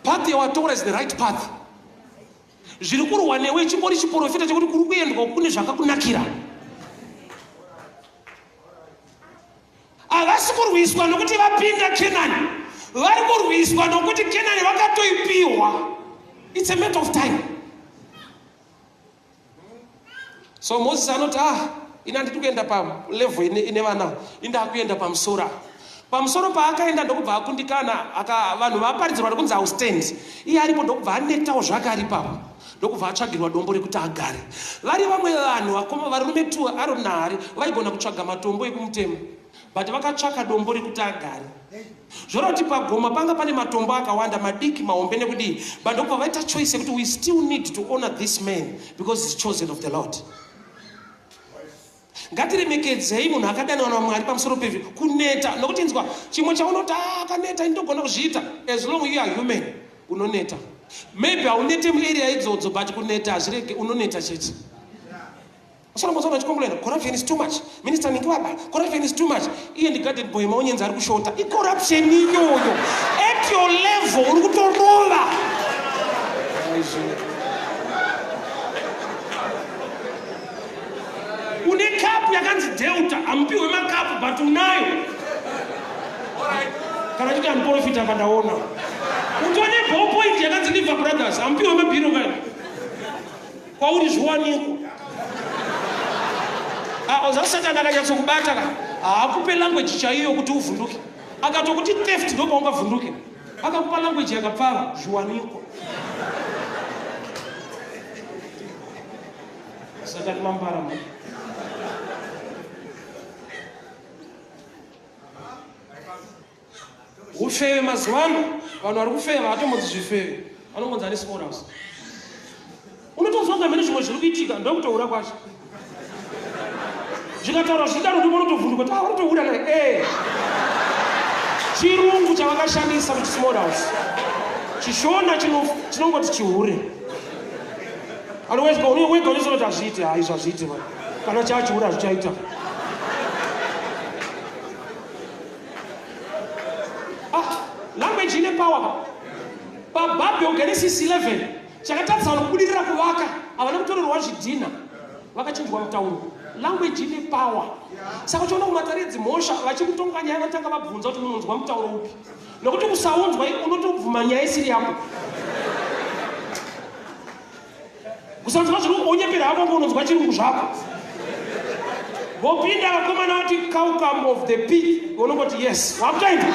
Path yawatora is the right path. Zviri kurwa newe chingori chiporofita chekuti kuri kuendwa kune zvakakunakira. Havasi kurwiswa nokuti vapinda Kenani, vari kurwiswa nokuti Kenani vakatoipiwa. It's a matter of time. So Moses anoti ah, ini handidi kuenda palevel ine vana, indakuenda pamusoro apa. Pamusoro paakaenda ndokubva akundikana, vanhu vaparidzirwa nekunzi haustand. Iye aripo ndokubva anetawo zvake ari ipapo. Ndokubva atsvagirwa dombo rekuti agare. Vari vamwe vanhu vakoma varume tu Aaron naHari vaigona kutsvaga matombo ekumutema. But vakatsvaka dombo rekuti agare. Zvoreva kuti pagoma panga pane matombo akawanda madiki mahombe nekudii. But ndokubva vaita choice yekuti we still need to honor this man because he's chosen of the Lord. Ngatiremekedzei munhu akadanwa naMwari pamusoro pezvi kuneta nokuti inzwa chimwe chaunoti ah, akaneta ini ndogona kuzviita as long you are human unoneta maybe haunete muarea idzodzo but kuneta hazvirege unoneta chete usarambozaona uchicomplaina corruption is too much minister ningi waba corruption is too much iye ndi garden boy maonyenzi ari kushota icorruption iyoyo at your level uri kutorova Une kapu yakanzi Delta, hamupiwe makapu but unayo. Kana chiti amuprofita apa ndaona. Utone ball point yakanzi Liver Brothers, hamupiwe mabhiro kai. Kwauri zviwanikwa. Ah, oza Satan akanyatsokubata ka. Haakupe language chaiyo kuti uvhunduke. Akatokuti theft ndopaungavhunduke. Akakupa language yakapfava zviwanikwa. Satani mambara mu. Ufeve mazuva ano vanhu vari kufeva hatombonzi zvifeve vanombonzi ane small house. Unotonzwa kunga mhene zvimwe zviri kuitika ndokutohura kwacho. Zvikataura zvidaro ndipo unotovhunduka kuti ah unotohura naye eh. Chirungu chavakashandisa kuti small house. Chishona chinongoti chihure. Otherwise uno wega unozoti hazviiti, hayi zvazviiti man. Kana chachiura hazvichaita. Ah, language ine power ka. PaBabel Genesis 11 chakatadzisa vanhu kubudirira kuvaka havana kutorerwa zvidhina vakachinjwa mutauro. Language ine power. Saka uchiona kumatare edzimhosva vachikutonga nyaya vanotanga vabvunza kuti munonzwa mutauro upi. Nokuti kusaunzwa unotobvuma nyaya isiri yako. Kusanzwa zviri onyepera hako ngo unonzwa chirungu zvako. Vopinda vakomana vati cowcome of the pig unongoti yes wakutoenda.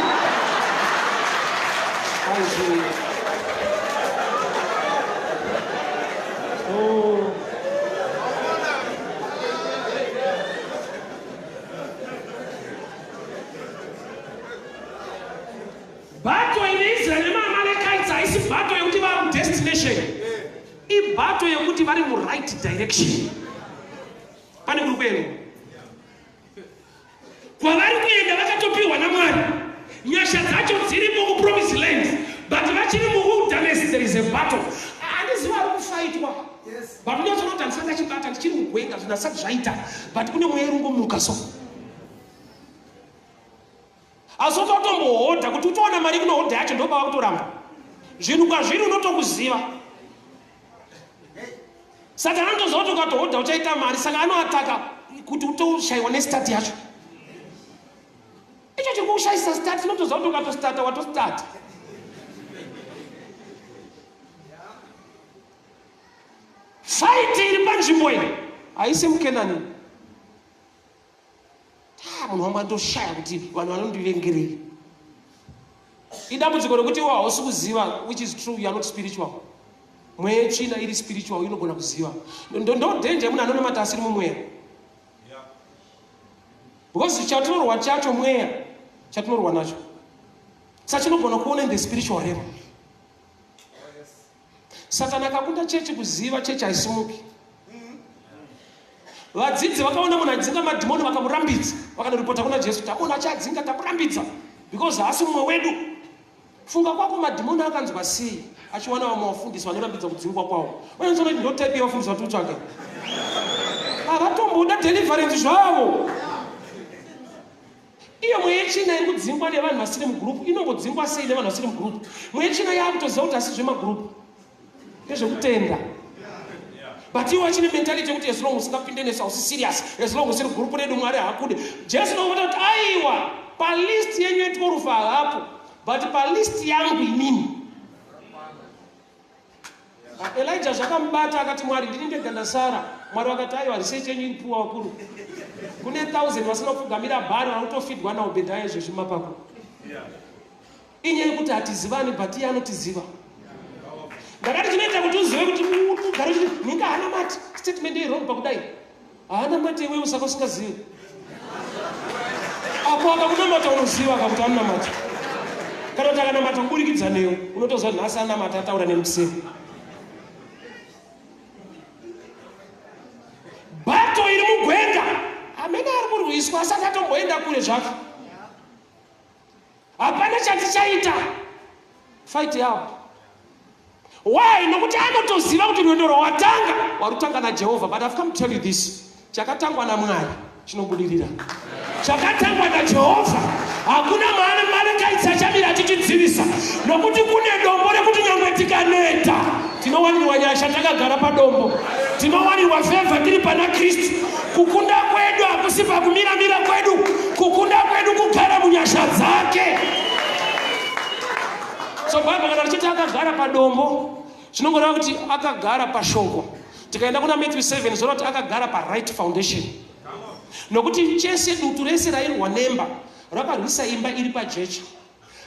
Oh. Battle ine Israel nemaAmalekites haisi battle yekuti vari mudestination. Ibattle yekuti vari muright direction. Pane kuri kuendwa. Kwavari kuenda vakatopiwa naMwari. Nyasha dzacho dzirimo kupromise land but vachiri muwilderness there is a battle. Handiziva ari kufaitwa. But unyatsoona kuti handisati ndachibata ndichiri mugwenga zvinhu asati zvaita but kune mweya iri kungomuka so. Asi utotombohodha kuti utowana mari kunohodha yacho ndobava kutoramba. Zvinhu kwazviri unotokuziva. Saka anotoziva kuti ukatohodha uchaita mari saka anoataka kuti utoshaiwa nestart yacho. Icho chiri kushayisa start unotoziva kuti ukatostata watostata. Fight iri panzvimbo iyi haisi muKenani. Ah, munhu wangu andoshaya kuti vanhu vanondivengerei. Idambudziko rekuti iwe hausi kuziva which is true you are not spiritual. Mweya yetsvina iri spiritual inogona kuziva. Ndo danger yemunhu anonamata asiri mumweya. Because chatinorwa chacho mweya chatinorwa nacho. Saka chinogona kuona in the spiritual realm. Satani akakunda chechi kuziva chechi haisimuki. Vadzidzi vakaona munhu aidzinga madhimoni vakamurambidza, vakanoripota kuna Jesu, taona achadzinga tamurambidza because haasi mumwe wedu. Funga kwako madhimoni akanzwa sei achiwana vamwe vafundisi vanorambidza kudzingwa kwavo. Vanonzwa kuti ndotype yevafundisi vatiri kutsvaga. Havatomboda deliverance zvavo. Iyo mweya yetsvina iri kudzingwa nevanhu vasiri mugroup inongodzingwa sei nevanhu vasiri mugroup? Mweya yetsvina yakutoziva kuti asi zvemagroup ndezvekutenda. But iwo achine mentality yekuti as long usingapinde nesu hausi serious, as long usiri group redu Mwari haakude. Jesu ndokuti kuti aiwa palist yenyu yetworufa havapo but palist yangu inini Ah, Elijah zvakamubata akati Mwari ndini ndega ndasara. Mwari vakati aiwa research yenyu iri puwa wakuru. Kune 1000 vasina kupfugamira bhari vari kutofidwa naObedhaya izvezvi mumapako. Inyaya yekuti hatizivani but iye anotiziva. Ndakati chinoita kuti uzive kuti ugare uchiti ninga haana mati statement iri wrong pakudai. Haana mate iwewe saka usingazivi. Apo akakunamata unoziva akakuti anonamata. Kana kuti akanamata kuburikidza newe unotoziva nhasi anamata ataura nemuseri. Bato iri mugwenga amene ari kurwiswa asati atomboenda kure zvake. Hapana chatichaita. Fight yavo. Why? Nokuti anotoziva kuti rwendo rwawatanga warutanga naJehovha. But I've come to tell you this. Chakatangwa naMwari chinobudirira. Chakatangwa naJehovha hakuna maanekaitsi achamira achichidzivisa nokuti kune dombo rekuti nyangwe tikaneta tinowanirwa nyasha takagara padombo tinowanirwa fevha tiri pana Kristu. Kukunda kwedu hakusi pakumiramira kwedu, kukunda kwedu kugara munyasha dzake. So Bible kana richiti akagara padombo zvinongoreva kuti akagara pashoko. Tikaenda kuna Matthew 7 zvoreva kuti akagara paright foundation. Nokuti chese dutu rese rairwa nemba rakarwisa imba iri pajecha.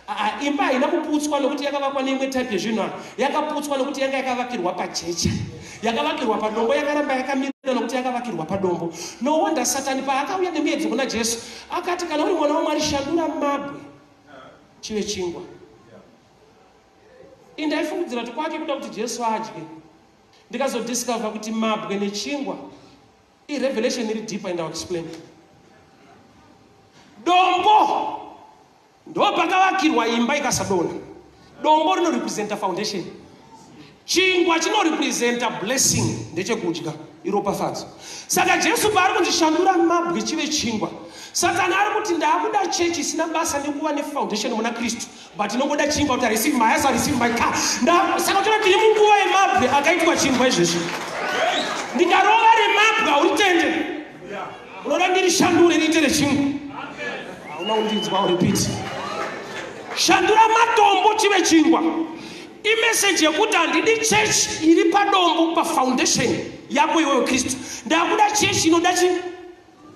Aa, imba haina kuputswa nokuti yakavakwa neimwe type yezvinhu aa yakaputswa nokuti yanga yakavakirwa pajecha yakavakirwa padombo yakaramba yakamira nokuti yakavakirwa padombo no wonder satani paakauya nemuedzo kuna jesu akati kana uri mwana wamwari shandura mabwe chive chingwa indaifungidzira kuti kwake kuda kuti jesu adye ndikazodiscover kuti mabwe nechingwa irevelation iri deeper and I'll explain dombo ndopakavakirwa imba ikasadonha dombo rinorepresenta foundation chingwa chinorepresenta blessing ndechekudya iropafadzo saka jesu paari kunzi shandura mabwe chive chingwa satani ari kuti ndaakuda chechi isina basa nekuva nefoundation muna kristu but inongoda chingwa kuti receive my house, receive my car. Saka toda tiri munguva yemabwe akaitwa chingwa izvezvi. Ndikarova remabwe hauritende. Unoda ndirishandure riite rechingwa. Hauna kundinzwa, repeat. Shandura matombo chive chingwa. Imeseji yekuti handidi church iri padombo pafoundation yako iwewe Kristu. Ndakuda church inoda chi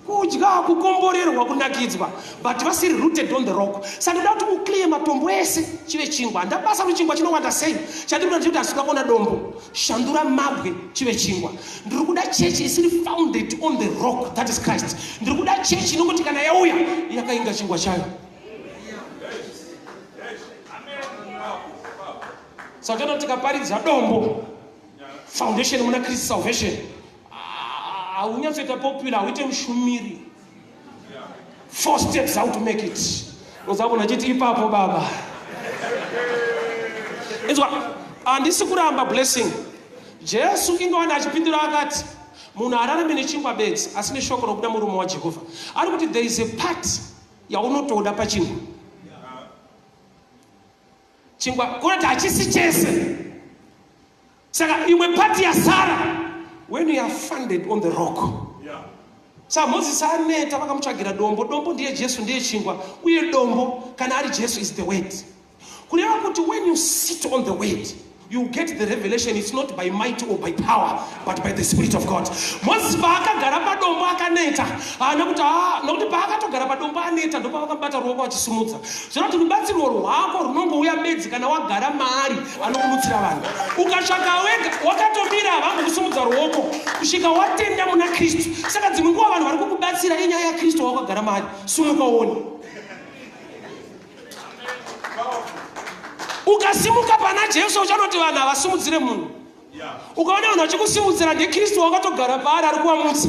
Kudya, kukomborerwa, kunakidzwa, but vasiri rooted on the rock. Saka ndoda kuti uclear matombo ese chive chingwa. Handina basa kuti chingwa chinowanda sei. Chandiri kuda ndechekuti hasina kuona dombo. Shandura mabwe chive chingwa. Ndiri kuda chechi isiri founded on the rock, that is Christ. Ndiri kuda chechi inongoti kana yauya yakainga chingwa chayo. Saka toda kuti tikaparidza dombo, foundation muna Christ salvation, haunyatsoita popular, hauite mushumiri. 4 steps how to make it. Unozaona chiti ipapo baba. Inzwa, handisi kuramba blessing. Jesu ingawana achipindura akati munhu ararame nechingwa bedzi asi neshoko rokuda murume waJehovha. Ari kuti there is a part yaunotoda pachingwa. Chingwa kunoti hachisi chese. Saka imwe part yasara when you are funded on the rock. Saka Moses aneta, vakamutsvagira dombo. Dombo ndiye Jesu, ndiye chingwa. Uye dombo kana ari Jesu is the word. Kureva kuti when you sit on the word, you get the revelation. It's not by might or by power, but by the Spirit of God. Moses paakagara padombo akaneta, haana kuti nokuti paakatogara padombo aneta ndopavakamubata ruoko vachisimudza. Zvinoti rubatsiro rwako runongouya bedzi kana wagara maari anokumutsira vanhu. Ukatsvaka wega wakatomira havangokusimudza ruoko kusvika watenda muna Kristu. Saka dzimwe nguva vanhu vari kukubatsira inyaya yaKristu wakagara maari. Sumuka uone. Ukasimuka pana Jesu uchanoti vanhu havasimudzire munhu. Ukaona vanhu vachikusimudzira ndiKristu wakatogara paari ari kuvamutsa.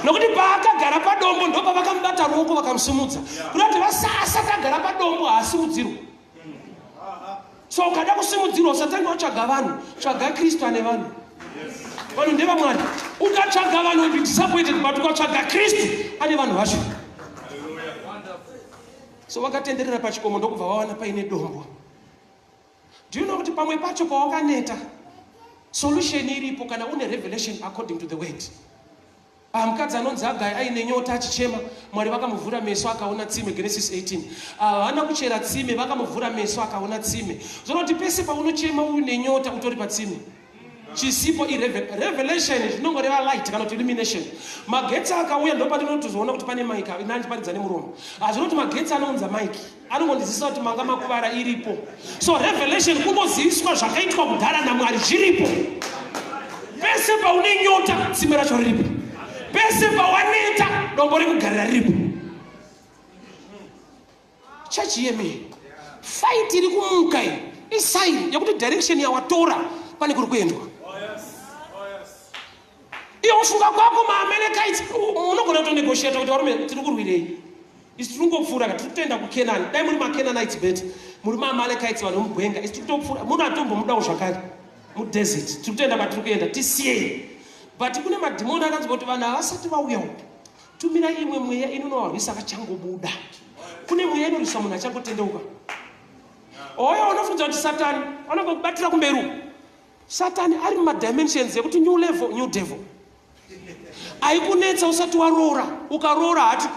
Nokuti paakagara padombo ndopavakamubata ruoko vakamusimudza. Kuda kuti asati agara padombo haasimudzirwi. So ukada kusimudzirwa usatanga watsvaga vanhu, tsvaga Kristu ane vanhu. Vanhu ndevamwari. Ukatsvaga vanhu will be disappointed, but ukatsvaga Kristu ane vanhu vacho. So vakatenderera pachikomo ndokubva vawana paine dombo. Do you know kuti pamwe pacho pawakaneta solution iripo kana une revelation according to the word. Mukadzi anonzi Hagai aine nyota achichema, Mwari vakamuvhura meso akaona tsime, Genesis 18. Havana kuchera tsime, vakamuvhura meso akaona tsime. Zvinoti pese paunochema uine nyota utori patsime. Chisipo revelation zvinongoreva light kana kuti illumination. Magetsi akauya ndopatinotozoona kuti pane mic inandiparidza nemuromo. Hazvinoti magetsi anounza mic, anongondizivisa kuti manga makuvara iripo. So revelation kungoziviswa zvakaitwa kudhara naMwari zviripo. Pese paune nyota tsime racho riripo. Pese pawaneta dombo rekugarira riripo. Church hear me. Fight iri kumuka iyi isign yekuti direction yawatora pane kuri kuendwa. Iwe kufunga kwako maAmalekites munogona kutonegotiate kuti varume tiri kurwirei, isu tiri kungopfuura ka, tiri kutoenda kuCanaan. Dai muri maCanaanites better, muri maAmalekites vanhu vemugwenga, isu tiri kutopfuura, muno hatombomudawo zvakare mudesert, tiri kutoenda kwatiri kuenda, tisiyei. But kune madhimoni akanzwa kuti vanhu havasati vauya uku, tumira imwe mweya inonovarwisa vachangobuda. Kune mweya inorwisa munhu achangotendeuka. Oyo unofunza kuti Satani anongokubatira kumberi uku. Satani ari mumadimensions ekuti new level, new devil. Aikunetsa usati waroora, ukaroora hati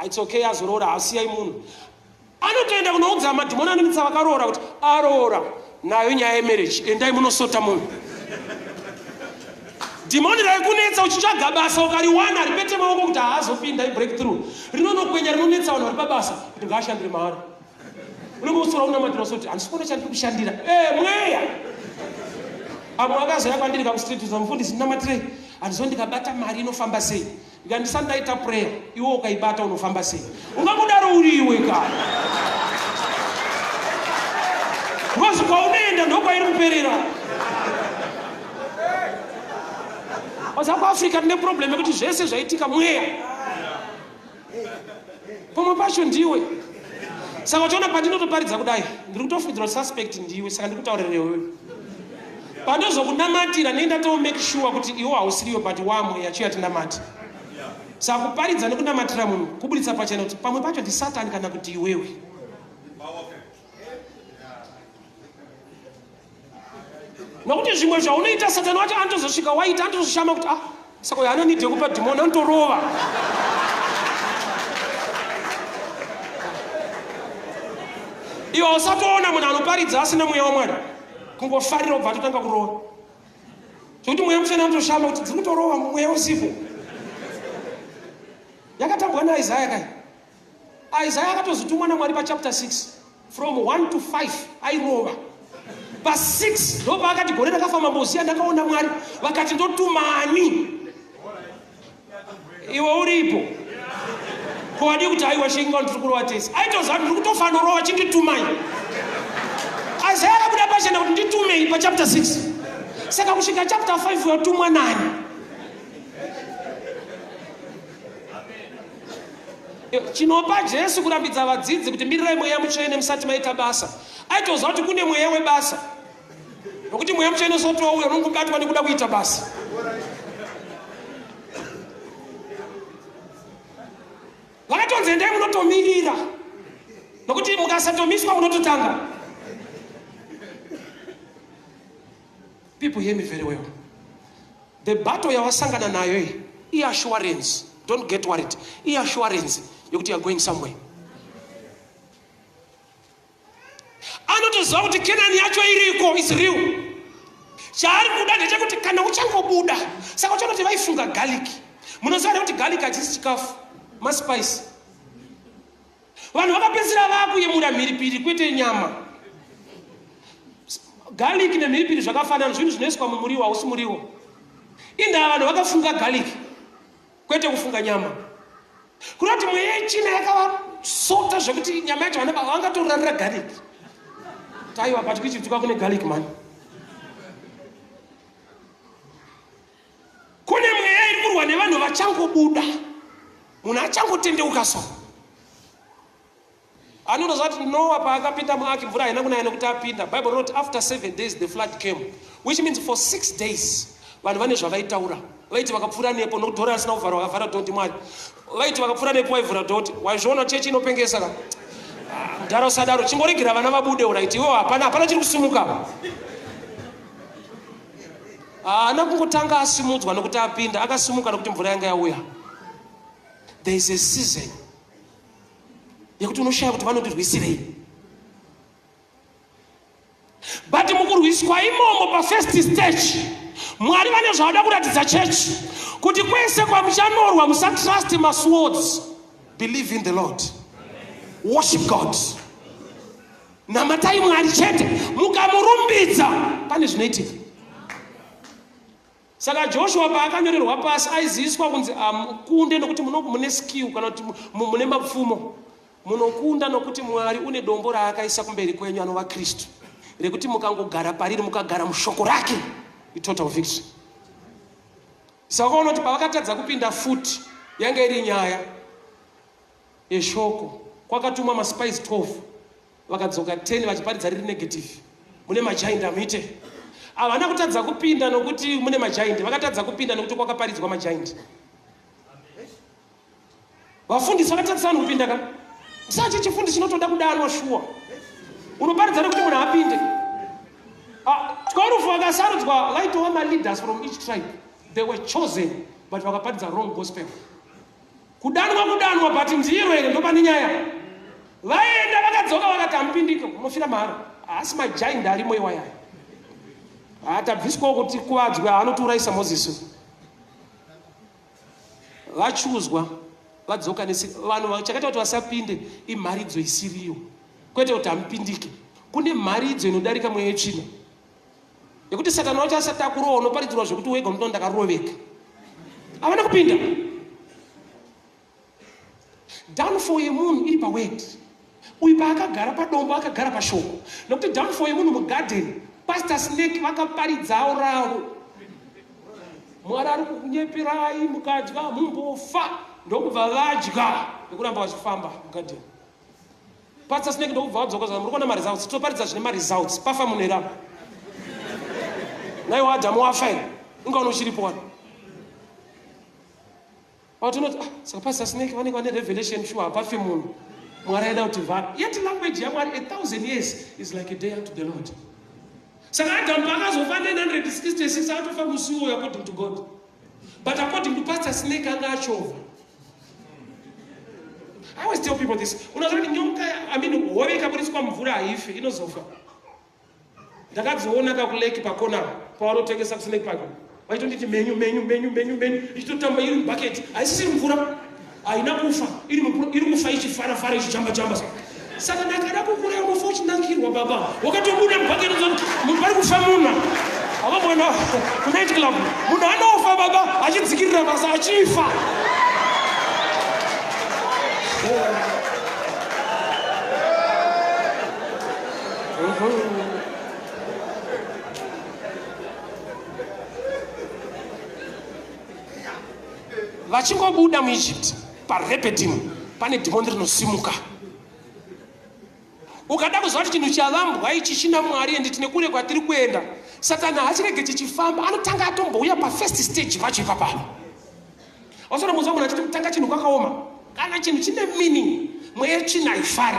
it's okay azoroora, hasiyai munhu. Anotoenda kunoudza madhimoni anonetsa vakaroora kuti aroora nayo nyaya yemarriage, endai munosota munhu. Dhimoni raikunetsa uchitsvaga basa ukariwana ripete maoko kuti haazopinda ibreakthrough. Rinonokwenya rinonetsa vanhu vari pabasa kuti ngaashandire mahara. Unenge usora unamatira usoti handisi kuona chandiri kushandira. Mweya. Amwe akazouya kwandiri kamustreet uza mufundisi ndinamatirei. Handizo ndikabata mari inofamba sei. Ndikandisati ndaita prayer, iwe ukaibata unofamba sei? Ungangodaro uri iwe kana. Because kwaunoenda ndokwairi kuperera. Waza kuAfrica tine problem yekuti zvese zvaitika mweya. Pamwe pacho ndiwe. Saka uchiona pandinotoparidza kudai, ndiri kutofungidzira kuti suspect ndiwe, saka ndiri kutaurira iwewe. Pandozokunamatira nei ndato make sure kuti iwe hausiriwe but wamweya chiuya tinamate. Saka kuparidza nekunamatira munhu kuburitsa pachena kuti pamwe pacho ndisatani kana kuti iwewe. Nokuti zvimwe zvaunoita satani wacho anotozosvika waita anotozoshama kuti saka uyo anonidhe kupa dhimoni anotorova. Iwe usatoona munhu anoparidza asina mweya waMwari, kungofarira ubva atotanga kurova. Zvekuti mweya mutsvene anotoshama kuti dziri kutorova mweya usipo. Yakatambwa naIsaya kai. Isaya akatozotumwa naMwari pachapter 6 from 1 to 5 airova. Pa 6 ndopaakati gore rakafa mambo Uziya ndakaona Mwari vakati ndotumani. Iwe uripo. Ko wadii kuti aiwa shinga ndiri kurova tese. Aitoziva kuti ndiri kutofanorova chinditumai. Isaya akabuda pachena kuti nditumei pachapter 6. Saka kusvika chapter 5 watumwa nani? Chinopa Jesu kurambidza vadzidzi kuti mirirai mweya mutsvene musati maita basa. Aitoziva kuti kune mweya webasa. Nokuti mweya mutsvene usati wauya unongobatwa nekuda kuita basa. Vakatonzi endai munotomirira. Nokuti mukasatomiswa munototanga. People hear me very well. The battle yawasangana nayo iyi iassurance. Don't get worried. Iassurance yekuti you are going somewhere. Anotoziva kuti Kenani yacho iriko is real. Chaari kuda ndechekuti kana uchangobuda, saka uchanoti vaifunga garlic. Munoziva here kuti garlic hachisi chikafu, maspice. Vanhu vakapedzisira vakuyemura mhiripiri kwete nyama. Garlic nemhiripiri zvakafanana, zvinhu zvinoiswa mumuriwo, hausi muriwo. Indaa vanhu vakafunga garlic kwete kufunga nyama. Kureva kuti mweya yechina yakavasota zvekuti nyama yacho vana vangatorarira garlic. Taiwa but kuEgypt kwakune garlic man. Kune mweya iri kurwa nevanhu vachangobuda. Munhu achangotendeuka so. Anotoziva kuti Noah paakapinda muark mvura haina kunaya nekuti apinda. Bible rinoti after 7 days the flood came, which means for 6 days vanhu vane zvavaitaura. Vaiti vakapfuura nepo nokuti dhora risina kuvharwa vakavhara dhoti Mwari. Vaiti vakapfuura nepo vaivhura dhoti. Waizviona chechi inopengesa ka. Ah, mudhara usadaro, chingoregera vana vabude uraiti iwewe hapana hapana chiri kusimuka. Haana kungotanga asimudzwa nokuti apinda, akasimuka nokuti mvura yanga yauya. There is a season yekuti unoshaya kuti vanondirwisirei. But mukurwiswa imomo pafirst stage, Mwari vane zvavada kuratidza chechi kuti kwese kwamuchanorwa musatrust maswords, believe in the Lord, worship God. Namatai Mwari chete, mukamurumbidza pane zvinoitika. Saka Joshua paakanyorerwa pasi aiziviswa kunzi amukunde nokuti mune skill kana kuti mune mapfumo. Munokunda nokuti Mwari une dombo raakaisa kumberi kwenyu anova Kristu rekuti mukangogara pariri mukagara mushoko rake itotal victory. Saka ukaona kuti pavakatadza kupinda futi yanga iri nyaya yeshoko kwakatumwa maspies 12 vakadzoka 10 vachiparidza riri negative mune majaindi amuite havana kutadza kupinda nokuti mune majaindi vakatadza kupinda nokuti kwakaparidzwa majaindi vafundisi vakatadzisa vanhu kupinda ka sachi chifundisi chinotoda kudanwa shuwa unoparidza nekuti munhu apinde 12 vakasarudzwa vaitova maleaders from each tribe they were chosen but vakaparidza wrong gospel Kudanwa kudanwa but ndiro here ndopane nyaya. Vaenda vakadzoka vakati hamupindike munofira mahara. Haasi majaindi arimo iwaya. Hatabviswawo kuti kuvadzwe anotiurayisa Moses. Vachuzwa vadzoka nesi vanhu chakaita kuti vasapinde imharidzo isiriyo. Kwete kuti hamupindike. Kune mharidzo inodarika mweya yetsvina. Yekuti satani wacho asati akurowa unoparidzirwa zvekuti wega unotoona ndakaroveka. Havana kupinda. Downfall yemunhu iri paword. Uyu paakagara padombo akagara pashoko. Nokuti downfall yemunhu mugarden, Pastor Snake vakaparidzawo ravo. Mwari ari kukunyeperai mukadya mumbofa ndokubva vadya nekuramba vachifamba mugarden. Pastor Snake ndokubva vadzoka zva muri kuona maresults toparidza zvine maresults pafa munhu here apa naiwo Adamu wafa here ingaona uchiripo wani patinoti ah, saka Pastor Snake vanenge vane revelation sure hapafi munhu Mwari aida kuti va yet language yaMwari 1000 years is like a day unto the Lord. Saka Adamu paakazofa 966 akatofa musi iwoyo according to God. But according to Pastor Snake anga achovha. I always tell people this. Unoziva kuti nyoka, I mean, hove ikaburitswa mvura haifi, inozofa. Ndakadziona ka kulake pakona pavanotengesa kuSnake Park. Vaitonditi menyu menyu menyu menyu menyu ichitotamba iri mubucket, haisisiri mvura. Haina kufa, iri kufa ichifarafara ichijamba jamba. Saka ndakada kukuraya unofa uchinakirwa baba. Wakatobuda mubhaketi munhu pari kufa munhu. Havamboenda kunight club. Munhu anofa baba achidzikirira basa achifa. Vachingobuda muEgypt paRephidim pane dhimoni rinosimuka. Ukada kuziva kuti chinhu chavambwa ichi china Mwari ende tine kure kwatiri kuenda, Satani haachirege chichifamba, anotanga atombouya pafirst stage pacho ipapapa. Wasona munzwa munhu achiti kutanga chinhu kwakaoma. Kana chinhu chine meaning, mweya tsvina haifari.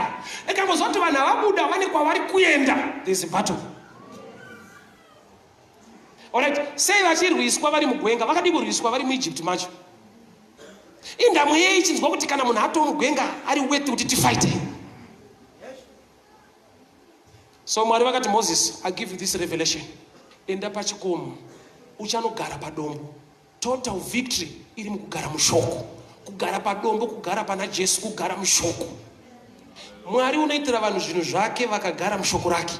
Ikangoziva kuti vanhu havabuda vane kwavari kuenda, there's a battle. Alright, sei vachirwiswa vari mugwenga? Vakadii kurwiswa vari muEgypt macho? Indamu yei ichinzwa kuti kana munhu atoo mugwenga ari worth kuti tifight. So Mwari vakati Moses, I give you this revelation. Enda pachikomo, uchanogara padombo. Total victory iri mukugara mushoko. Kugara padombo, kugara pana Jesu, kugara mushoko. Mwari unoitira vanhu zvinhu zvake vakagara mushoko rake.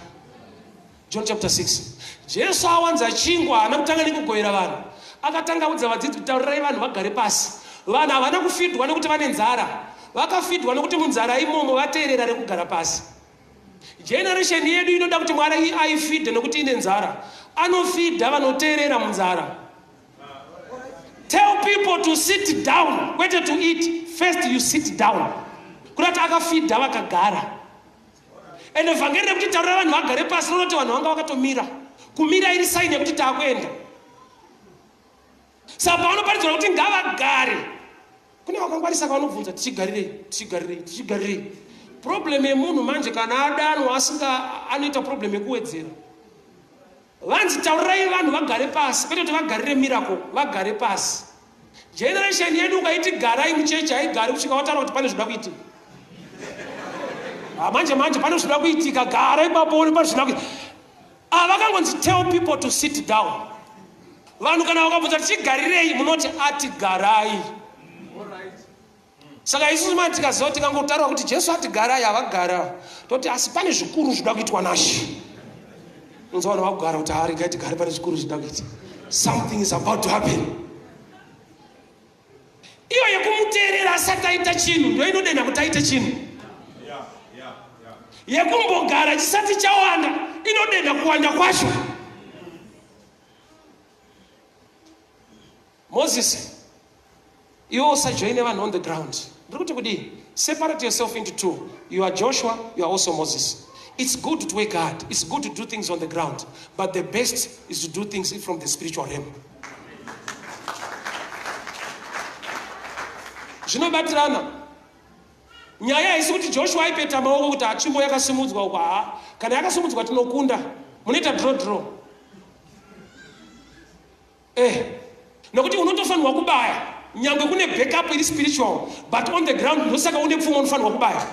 John chapter 6. Jesu awanza chingwa haana kutanga nekugovera vanhu. Akatanga audza vadzidzi kuti taurirai vanhu vagare pasi. Vanhu havana kufidwa nekuti vane nzara. Vakafidwa nekuti munzara imomo vateerera rekugara pasi. Generation yedu inoda kuti Mwari aifidhe nekuti ine nzara. Anofidha vanoteerera munzara. Tell people to sit down, kwete to eat. First you sit down. Kurati akafidha vakagara. Ende vhangeri rekuti taurira vanhu vagare pasi rinoti vanhu vanga vakatomira. Kumira iri sign yekuti taakuenda. Saka pavanoparidzwa kuti ngavagare, kune vakangwarisa kavanobvunza tichigarirei, tichigarirei, tichigarirei. Problem yemunhu manje kana adanwa asinga anoita problem yekuwedzera. Vanzi taurirai vanhu vagare pasi, kwete kuti vagarire miracle, vagare pasi. Generation yedu ukaiti garai muchechi haigari kusvika wataura kuti pane zvinoda kuitika. Ah, manje manje pane zvinoda kuitika, gara ipapo one pane zvinoda kuitika. Ah, vakangonzi tell people to sit down. Vanhu kana vakabvunza tichigarirei munoti ati garai. Saka isusu manje tikaziva tikangotaura kuti Jesu ati garai havagara toti asi pane zvikuru zvinoda kuitwa naShe. Unzwa vanhu vakugara kuti haa regai tigare pane zvikuru zvinoda kuita. Something is about to happen. Iyo yekumuteerera asati aita chinhu ndo inodenha kuti aite chinhu. Yekumbogara chisati chawanda inodenha kuwanda kwacho. Moses, iwe usajoine vanhu on the ground. Ndiri kuti kudii? Separate yourself into two. You are Joshua, you are also Moses. It's good to work hard. It's good to do things on the ground. But the best is to do things from the spiritual realm. Zvinobatirana. Nyaya haisi kuti Joshua aipeta maoko kuti atsvimbo yakasimudzwa uko haa. Kana yakasimudzwa tinokunda. Munoita draw draw. Eh, nokuti unotofanirwa kubaya nyangwe kune backup iri spiritual but on the ground ndosaka une pfuma unofanirwa kubaya.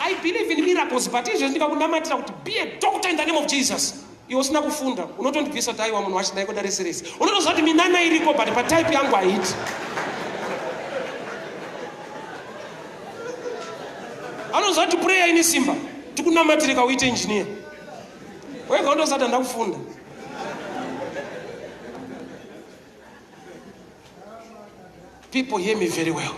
I believe in miracles but izvezvi ndikakunamatira kuti be a doctor in the name of Jesus iwe usina kufunda unotondibvisa kuti aiwa munhu wacho ndaikoda rese rese unotoziva kuti minana iriko but patype yangu haiti. Anoziva kuti prayer ine simba tikunamatire uite engineer wega unotosati handakufunda. People hear me very well.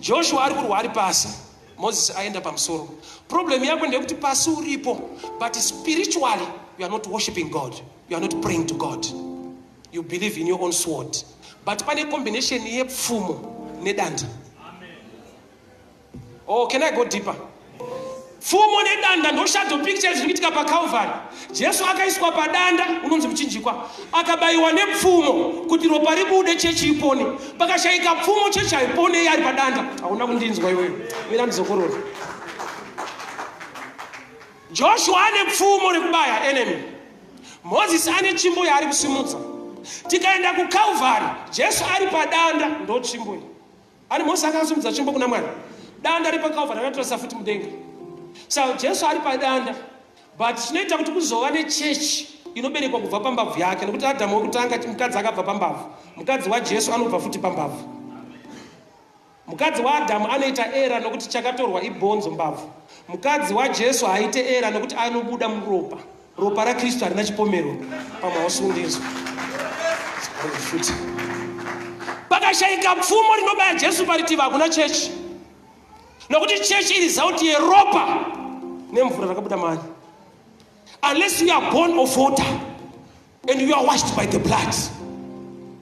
Joshua ari kurwa ari pasi, Moses aenda pamusoro. Problem yako ndeyekuti pasi uripo, but spiritually you are not worshiping God. You are not praying to God. You believe in your own sword. But pane combination yepfumo nedanda. Oh, can I go deeper? Pfumo nedanda ndo shadow picture zviri kuitika paCalvary. Jesu akaiswa padanda unonzi muchinjikwa, akabayiwa nepfumo kuti ropa ribude chechi ipone. Pakashayika pfumo chechi haipone iye ari padanda. Hauna kundinzwa iwewe. Mira ndizokorora. Joshua ane pfumo rekubaya enemy. Moses ane tsvimbo yaari kusimudza. Tikaenda kuCalvary, Jesu ari padanda ndo tsvimbo iyi. Ani Mose akasimudza tsvimbo kuna Mwari. Danda ripa Calvary rakatoresa futi mudenga. So Jesu ari padanda. But chinoita kuti kuzova nechechi inoberekwa kubva pambabvu yake nekuti Adamu wekutanga mukadzi akabva pambabvu. Mukadzi waJesu anobva futi pambabvu. Mukadzi waAdhamu anoita error nokuti chakatorwa ibhonzo mbabvu. Mukadzi waJesu haaite error nokuti anobuda muropa. Ropa raKristu harina chipomero. Pamwe hausi Futi. Pakashaika pfumo rinobaya Jesu paritivi hakuna chechi. Nokuti chechi iresult yeropa nemvura rakabuda maari. Unless you are born of water and you are washed by the blood.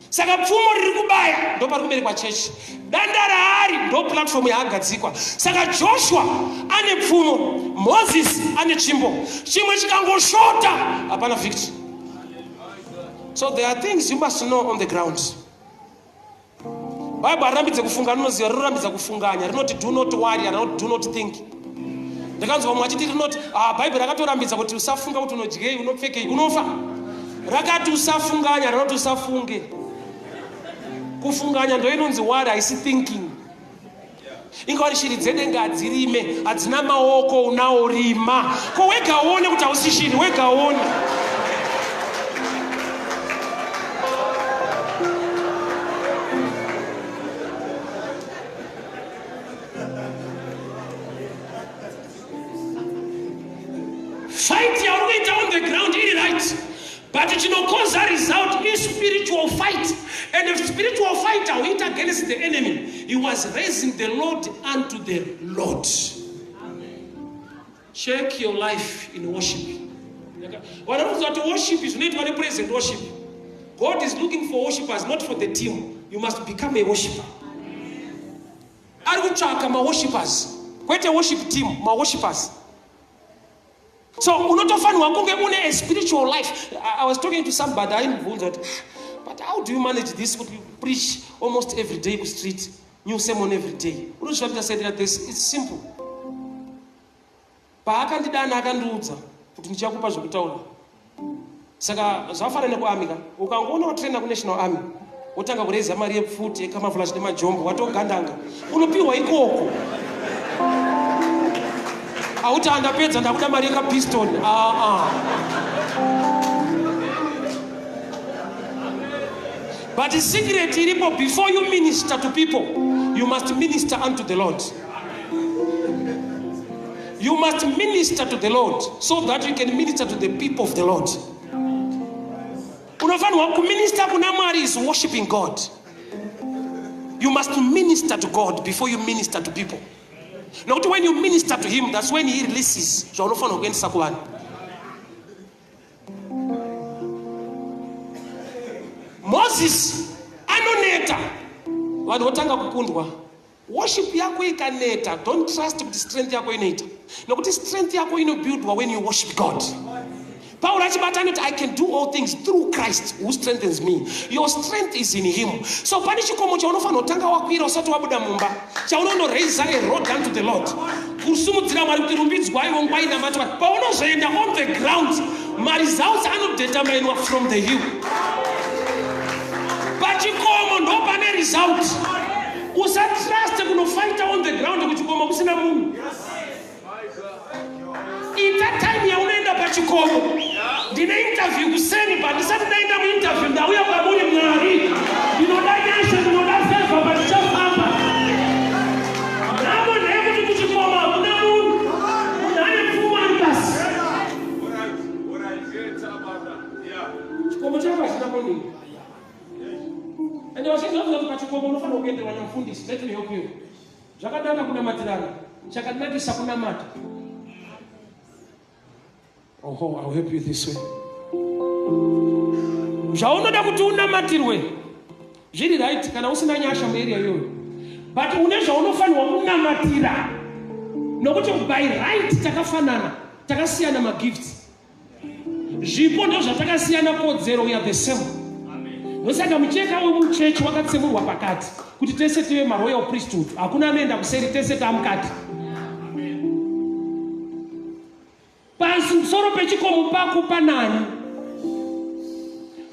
Saka pfumo riri kubaya ndo pari kuberekwa chechi. Danda raari ndo platform yaagadzikwa. Saka Joshua ane pfumo, Moses ane tsvimbo. Chimwe chikangoshota hapana victory. So there are things you must know on the ground. Bible harirambidze kufunga, rinoziva rinorambidza kufunganya, rinoti do not worry, rinoti do not think. Ndakanzwa mumwe achiti rinoti ah, Bible rakatorambidza kuti usafunga kuti unodyei, unopfekei, unofa. Rakati usafunganya, rinoti usafunge. Kufunganya ndo inonzi worry, haisi thinking. Inga shiri dzedenga hadzirime, hadzina maoko, unawo rima. Ko wega uone kuti hausi shiri, wega uone. Fight yauri kuita on the ground iri right. But chinokonza result is spiritual fight. And if spiritual fight hauita against the enemy, he was raising the Lord unto the Lord. Amen. Check your life in worship. Vanofunza kuti worship zvinoitwa nepresent worship. God is looking for worshipers, not for the team. You must become a worshiper. Ari kutsvaka maworshipers, kwete worship team, maworshipers. So unotofanirwa kunge une a spiritual life. I was talking to somebody aindibvunza kuti but how do you manage this kuti you preach almost every day kustreet, new sermon every day. Unozvifambisa sei? Ndikati this it's simple. Paakandidana akandiudza kuti ndichakupa zvekutaura. Saka zvafanana nekuarmy ka, ukangoona watraina kunational army wotanga kureza mari yepfuti yecamouflage nemajombo watogandanga, unopiwa ikoko. Auti andapedza ndakuda mari yekapistol. Aa. But secret iripo, before you minister to people, you must minister unto the Lord. You must minister to the Lord so that you can minister to the people of the Lord. Unofanirwa kuminister kuna Mwari is worshiping God. You must minister to God before you minister to people. Nokuti when you minister to him, that's when he releases zvaunofanirwa kuendesa kuvanhu. Moses anoneta, vanhu votanga kukundwa. Worship yako ikaneta, don't trust kuti strength yako inoita, nokuti strength yako inobuildwa when you worship God. Paul achibata anoti I can do all things through Christ who strengthens me. Your strength is in him. So pane chikomo chaunofanira kutanga wakwira usati wabuda mumba, chaunonoraisa a road unto the Lord, kusumudzira Mwari kuti rumbidzwai, vongwai, namatwa. Paunozoenda on the ground, maresults anodeterminwa from the hill. Pachikomo ndo pane result. Usatrust kunofighta on the ground kuchikomo kusina munhu. Ita time yaunoenda pachikomo. Ndine interview kuseni, but ndisati ndaenda muinterview ndauya kwamuri Mwari. Ndinoda nyasha, ndinoda favor, but ndichafamba. Nhamo ndeyekuti kuchikomo hakuna munhu. Munhu ane pfuma ari pasi. Chikomo chako hachina munhu. Ende vazhinji vanoziva kuti pachikomo unofanira kuenderwa namufundisi. Let me help you. Zvakanaka kunamatirana, chakanakisa kunamata. Oho, I'll help you this way. Zvaunoda kuti unamatirwe zviri right kana usina nyasha muarea iyoyo, but une zvaunofanirwa kunamatira, nokuti by right takafanana, takasiyana magifts. Zvipo ndo zvatakasiyana, kodzero we are the same. Ndosaka mucheka wemuchechi wakatsemurwa pakati kuti tese tive maroyal priesthood. Hakuna anoenda kuseri, tese taamukati. Pamusoro pechikomo pako panani?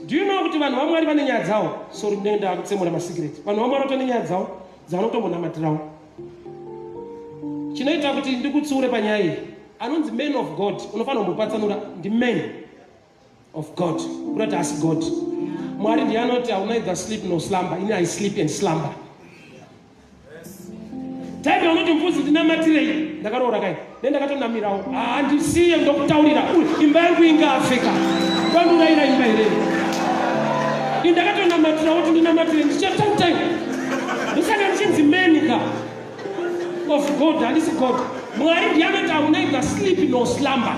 Do you know kuti vanhu vaMwari vane nyaya dzavo? Sorry, ndinenge ndakutsemura masikireti. Vanhu vaMwari vato nenyaya dzavo dzavanotombonamatirawo. Chinoita kuti ndikutsiure panyaya iyi, anonzi man of God unofanira kumbopatsanura ndi man of God, kurati asi God. Mwari ndiye anoti I will neither sleep nor slumber, ini I sleep and slumber. Time yaunoti mfudzi ndinamatirei, ndakaroora kai nendakatonamirawo. Handisiye ndokutaurira, imba yangu ingafe ka. Kwandiurayira imba here? Indakatonamatirawo kuti ndinamatire ndichata time. Ndosaka ndichinzi man ka of God, handisi God. Mwari ndiye anoti I will neither sleep nor slumber.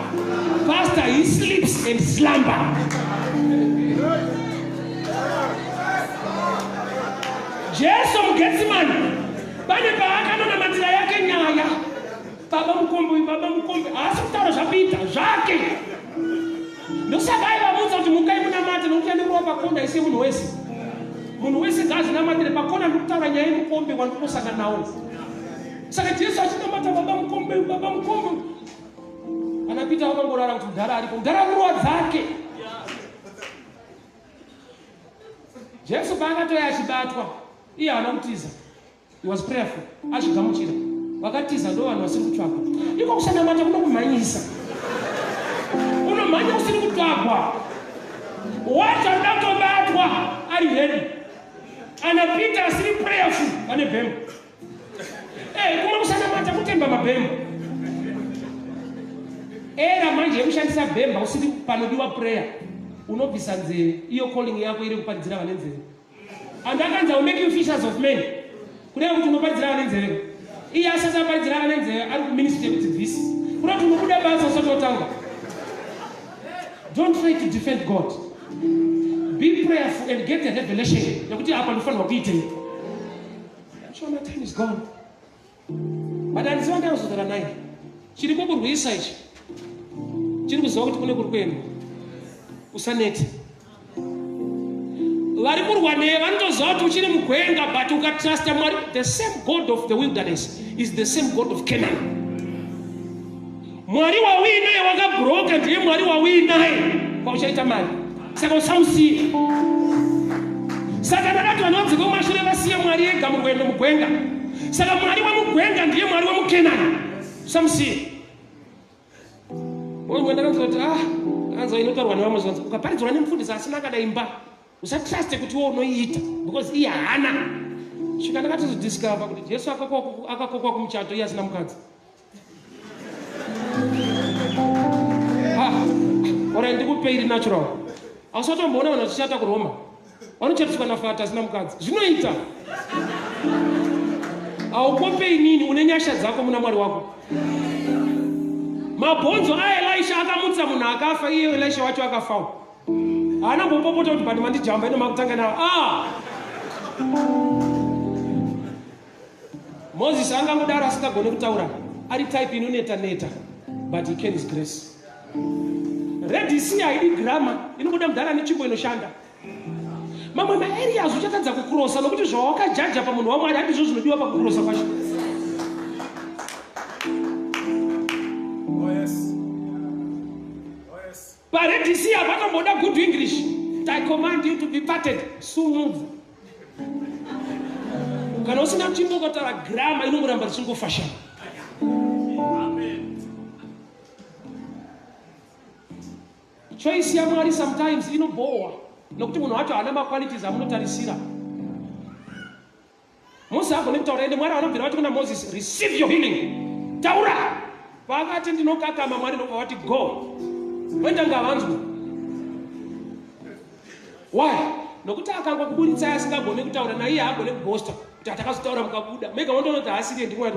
Pastor, he sleeps and slumber. Jesu muGetsemani pane paakanonamatira yake nyaya. Baba mukombe uyu, baba mukombe, haasi kutaura zvaPita, zvake. Ndosaka aivamutsa kuti mukai munamate nokuti andirova pakona isiye munhu wese. Munhu wese ngaazvinamatire pakona ndikutaura nyaya yemukombe wandikosangana nawo. Saka Jesu achinamata baba mukombe, baba mukombe. Ana Peter vakangorara kuti mudhara aripo, mudhara akurova dzake. Jesu paakatouya achibatwa, iye haana kutiza. He was prayerful, azvigamuchira. Vakatiza ndo vanhu vasiri kutsvagwa. Iko kusanamata kunokumhanyisa. Unomhanya usiri kutsvagwa. Wacho anoda kutobatwa ari ready. Ana Peter asiri prayerful vane bhemba. Eh, kumwe kusanamata kutemba mabhemba. Era manje yekushandisa bhemba usiri panodiwa prayer. Unobvisa nzeve, iyo calling yako iri kuparidzira vane nzeve. And akanzi I will make you fishers of men. Kureva kuti unoparidzira vane nzeve. Iye asati aparidzira vane nzeve ari kuministry yekudzidzisa. Kureva kuti unobuda basa usati watanga. Don't try to defend God. Be prayerful and get a revelation yekuti apa ndofanirwa kuitei. Sure, my time is gone. But handiziva ndaizotaura naye. Chiri kukurwisa ichi. Chiri kuziva kuti kune kuri kuendwa. Usanete. Vari kurwa neye vanotoziva kuti uchiri mugwenga but ukatrusta Mwari, the same God of the wilderness is the same God of Canaan. Mwari wauinaye wakabroka ndiye Mwari wauinaye kwauchaita mari. Saka usamusiye. Saka ndakati vanhu vadzike kumashure vasiye Mwari ega murwendo mugwenga. Saka Mwari wemugwenga ndiye Mwari wemuKenani. Usamusiye. Mumwe ndakanzwa kuti ah, ndakanzwa inotaurwa nevamwe zvanzi ukaparidzwa nemufundisi asina kana imba usatruste kuti iwe unoiita because iye haana. Svika ndakatozodiscover kuti Jesu akakokwa kumuchato iye asina mukadzi. Ora ndikupe iri natural. Ausatomboona vanhu vachichata kuRoma. Vanochatiswa nafata asina mukadzi. Zvinoita. Haukope inini une nyasha dzako muna Mwari wako. Mabhonzo aElisha akamutsa munhu akafa iye Elisha wacho akafawo. Haana kumbopopota kuti but mandijamba ino makutanga nawo. Ah! Moses angangodaro asingagone kutaura ari type inoneta neta but he carries grace. Red Sea haidi grammar inobuda mudhara netsvimbo inoshanda. Mamwe maareas uchatadza kukurosa nokuti zvawakajaja pamunhu waMwari handizvo zvinodiwa pakukurosa kwacho. Oh yes. Oh yes. PaRed Sea hapatomboda good English. I command you to be parted. Sumudza. Kana usina tsvimbo ukataura grama inongoramba richingofashama. Choice yaMwari sometimes inobhowa nokuti munhu wacho haana maqualities amunotarisira. Moses haagone kutaura ende Mwari vanobvira vati kuna Moses receive your healing. Taura. Paakati ndinokakama Mwari ndobva vati go. Wenda ngavanzwe. Why? Nokuti akangokuburitsai asingagone kutaura naiye haagone kubosta kuti atakazotaura mukabuda. Mega wondoona kuti haasiriye ndiMwari.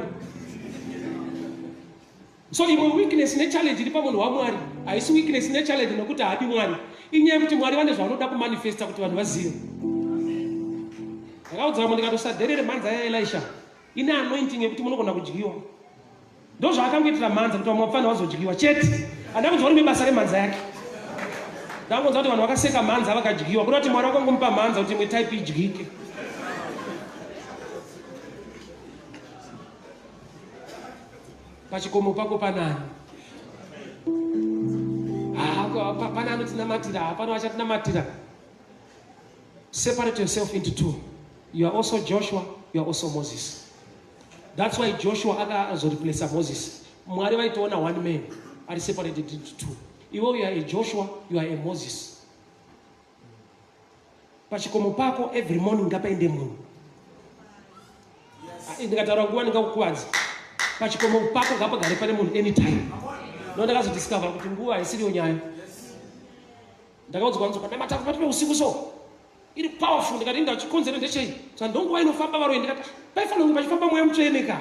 So imwe weakness nechallenge iri pamunhu waMwari haisi weakness nechallenge nokuti haadi Mwari. Inyaya yekuti Mwari vane zvavanoda kumanifesta kuti vanhu vazive. Ndakaudza vamwe ndikati usadherere mhanza yaElisha. Ine anointing yekuti munogona kudyiwa. Ndozvaakangoitira mhanza kuti vamwe vapfana vazodyiwa chete. Handina kunzwa rimwe basa remhanza yake. Ndangonzwa kuti vanhu vakaseka mhanza vakadyiwa. Kuda kuti Mwari vakangomupa mhanza kuti imwe type idyike. Pachikomo pako panani? Pana anotinamatira, hapana vachatinamatira. Separate yourself into two. You are also Joshua, you are also Moses. That's why Joshua akazoreplace Moses. Mwari vaitoona one man ari separated into two. Iwe you are a Joshua, you are a Moses. Pachikomo pako every morning ngapaende munhu. Ndikataura nguva ndingakukuvadza. Pachikomo pako ngapagare pane munhu anytime. No ndakazodiscover kuti nguva haisiriyo nyaya. Ndakaudzwa nzi ukanamata pakati peusiku so iri powerful ndikati inda chikonzero ndechei sa ndonguva inofamba varoyi ndikati paifanira kunge pachifamba mweya mutsvene ka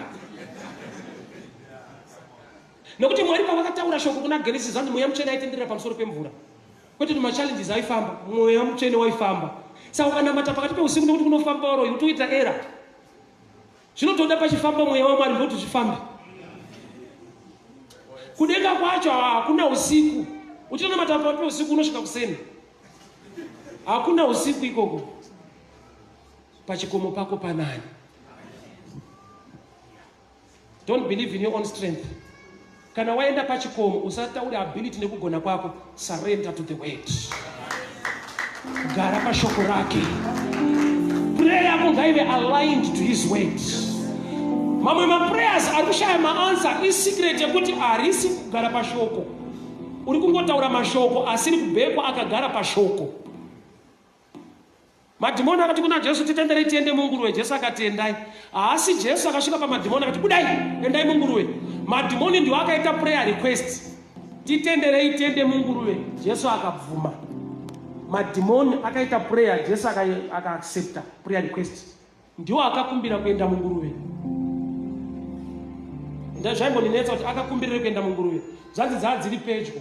nekuti mwari pavakataura shoko kuna genesis zvanzi mweya mutsvene aitenderera pamusoro pemvura kwete kuti machallenges aifamba mweya mutsvene waifamba saka ukanamata pakati peusiku nekuti kunofamba varoyi utoita era Zvinotoda pachifamba mweya waMwari ndokuti zvifambe. Kudenga kwacho hakuna usiku. Uchitonamata pakati peusiku unosvika kuseni. Hakuna usiku ikoko. Pachikomo pako panani? Don't believe in your own strength. Kana waenda pachikomo usataure ability nekugona kwako, surrender to the word. Gara pashoko rake. Prayer yako ngaive aligned to his word. Mamwe maprayers ari kushaya maanswer isecret yekuti harisi kugara pashoko. Uri kungotaura mashoko asiri kubhekwa akagara pashoko. Madhimoni akati kuna Jesu, titenderei tiende munguruve. Jesu akati, endai. Haasi Jesu akasvika pamadhimoni akati, budai, endai munguruve. Madhimoni ndiwo akaita prayer request, titenderei tiende munguruve. Jesu akabvuma. Madhimoni akaita prayer, Jesu akaaccepta prayer request. Ndiwo akakumbira kuenda munguruve. Zvaimbondinetsa kuti akakumbirire kuenda munguruve. Zvanzi dzaa dziri pedyo.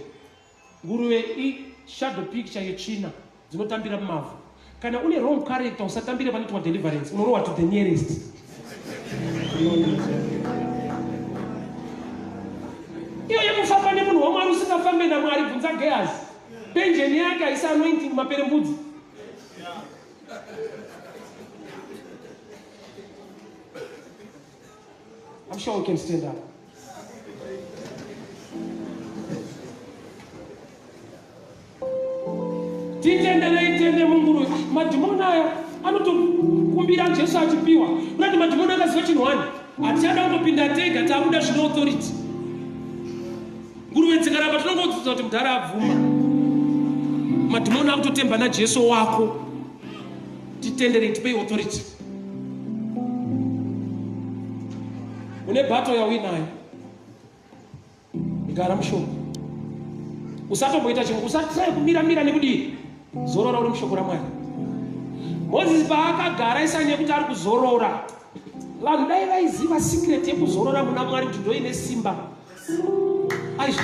Nguruve i shadow picture yetsvina dzinotambira mumavhu. Kana une wrong character usatambire panoitwa deliverance, unorohwa to the nearest. Iyo yekufamba nemunhu waMwari usingafambe naMwari bvunza Gehazi. Penjeni yake haisi anointing maperembudzi. I'm sure we can stand up. Titenderei tiende munguruve. Madhimoni aya anotokumbira Jesu achipiwa. Unati madhimoni akaziva chinhu wani. Hatichada kutopinda tega takuda zvine authority. Nguruve dzikaramba tinongodzidza kuti mudhara abvuma. Madhimoni akutotemba naJesu wako. Titenderei tipei authority. Une battle yauinayo. Gara mushoko. Usatomboita chimwe, usatry kumira mira nekudii. Zorora uri mushoko raMwari. Moses paakagara isanye yekuti ari kuzorora. Vanhu dai vaiziva secret yekuzorora muna Mwari kuti ndoine simba. Aizvo.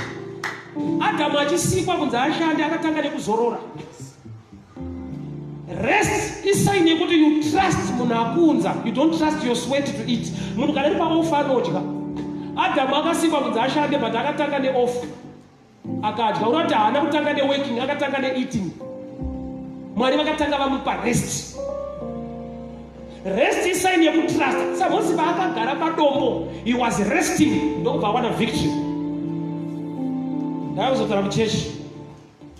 Adamu achisikwa kunzi ashande akatanga nekuzorora. Rest isign yekuti you trust munhu akuunza, you don't trust your sweat to eat. Munhu kana ari paoff anodya. Adamu akasikwa kunzi ashande but akatanga neoff akadya. Unoti haana kutanga neworking, akatanga neeating. Mwari vakatanga vamupa rest. Rest isign yekutrust. Samosi paakagara padombo, he was resting ndokubva awana victory. Ndakakuzotaura kuchechi.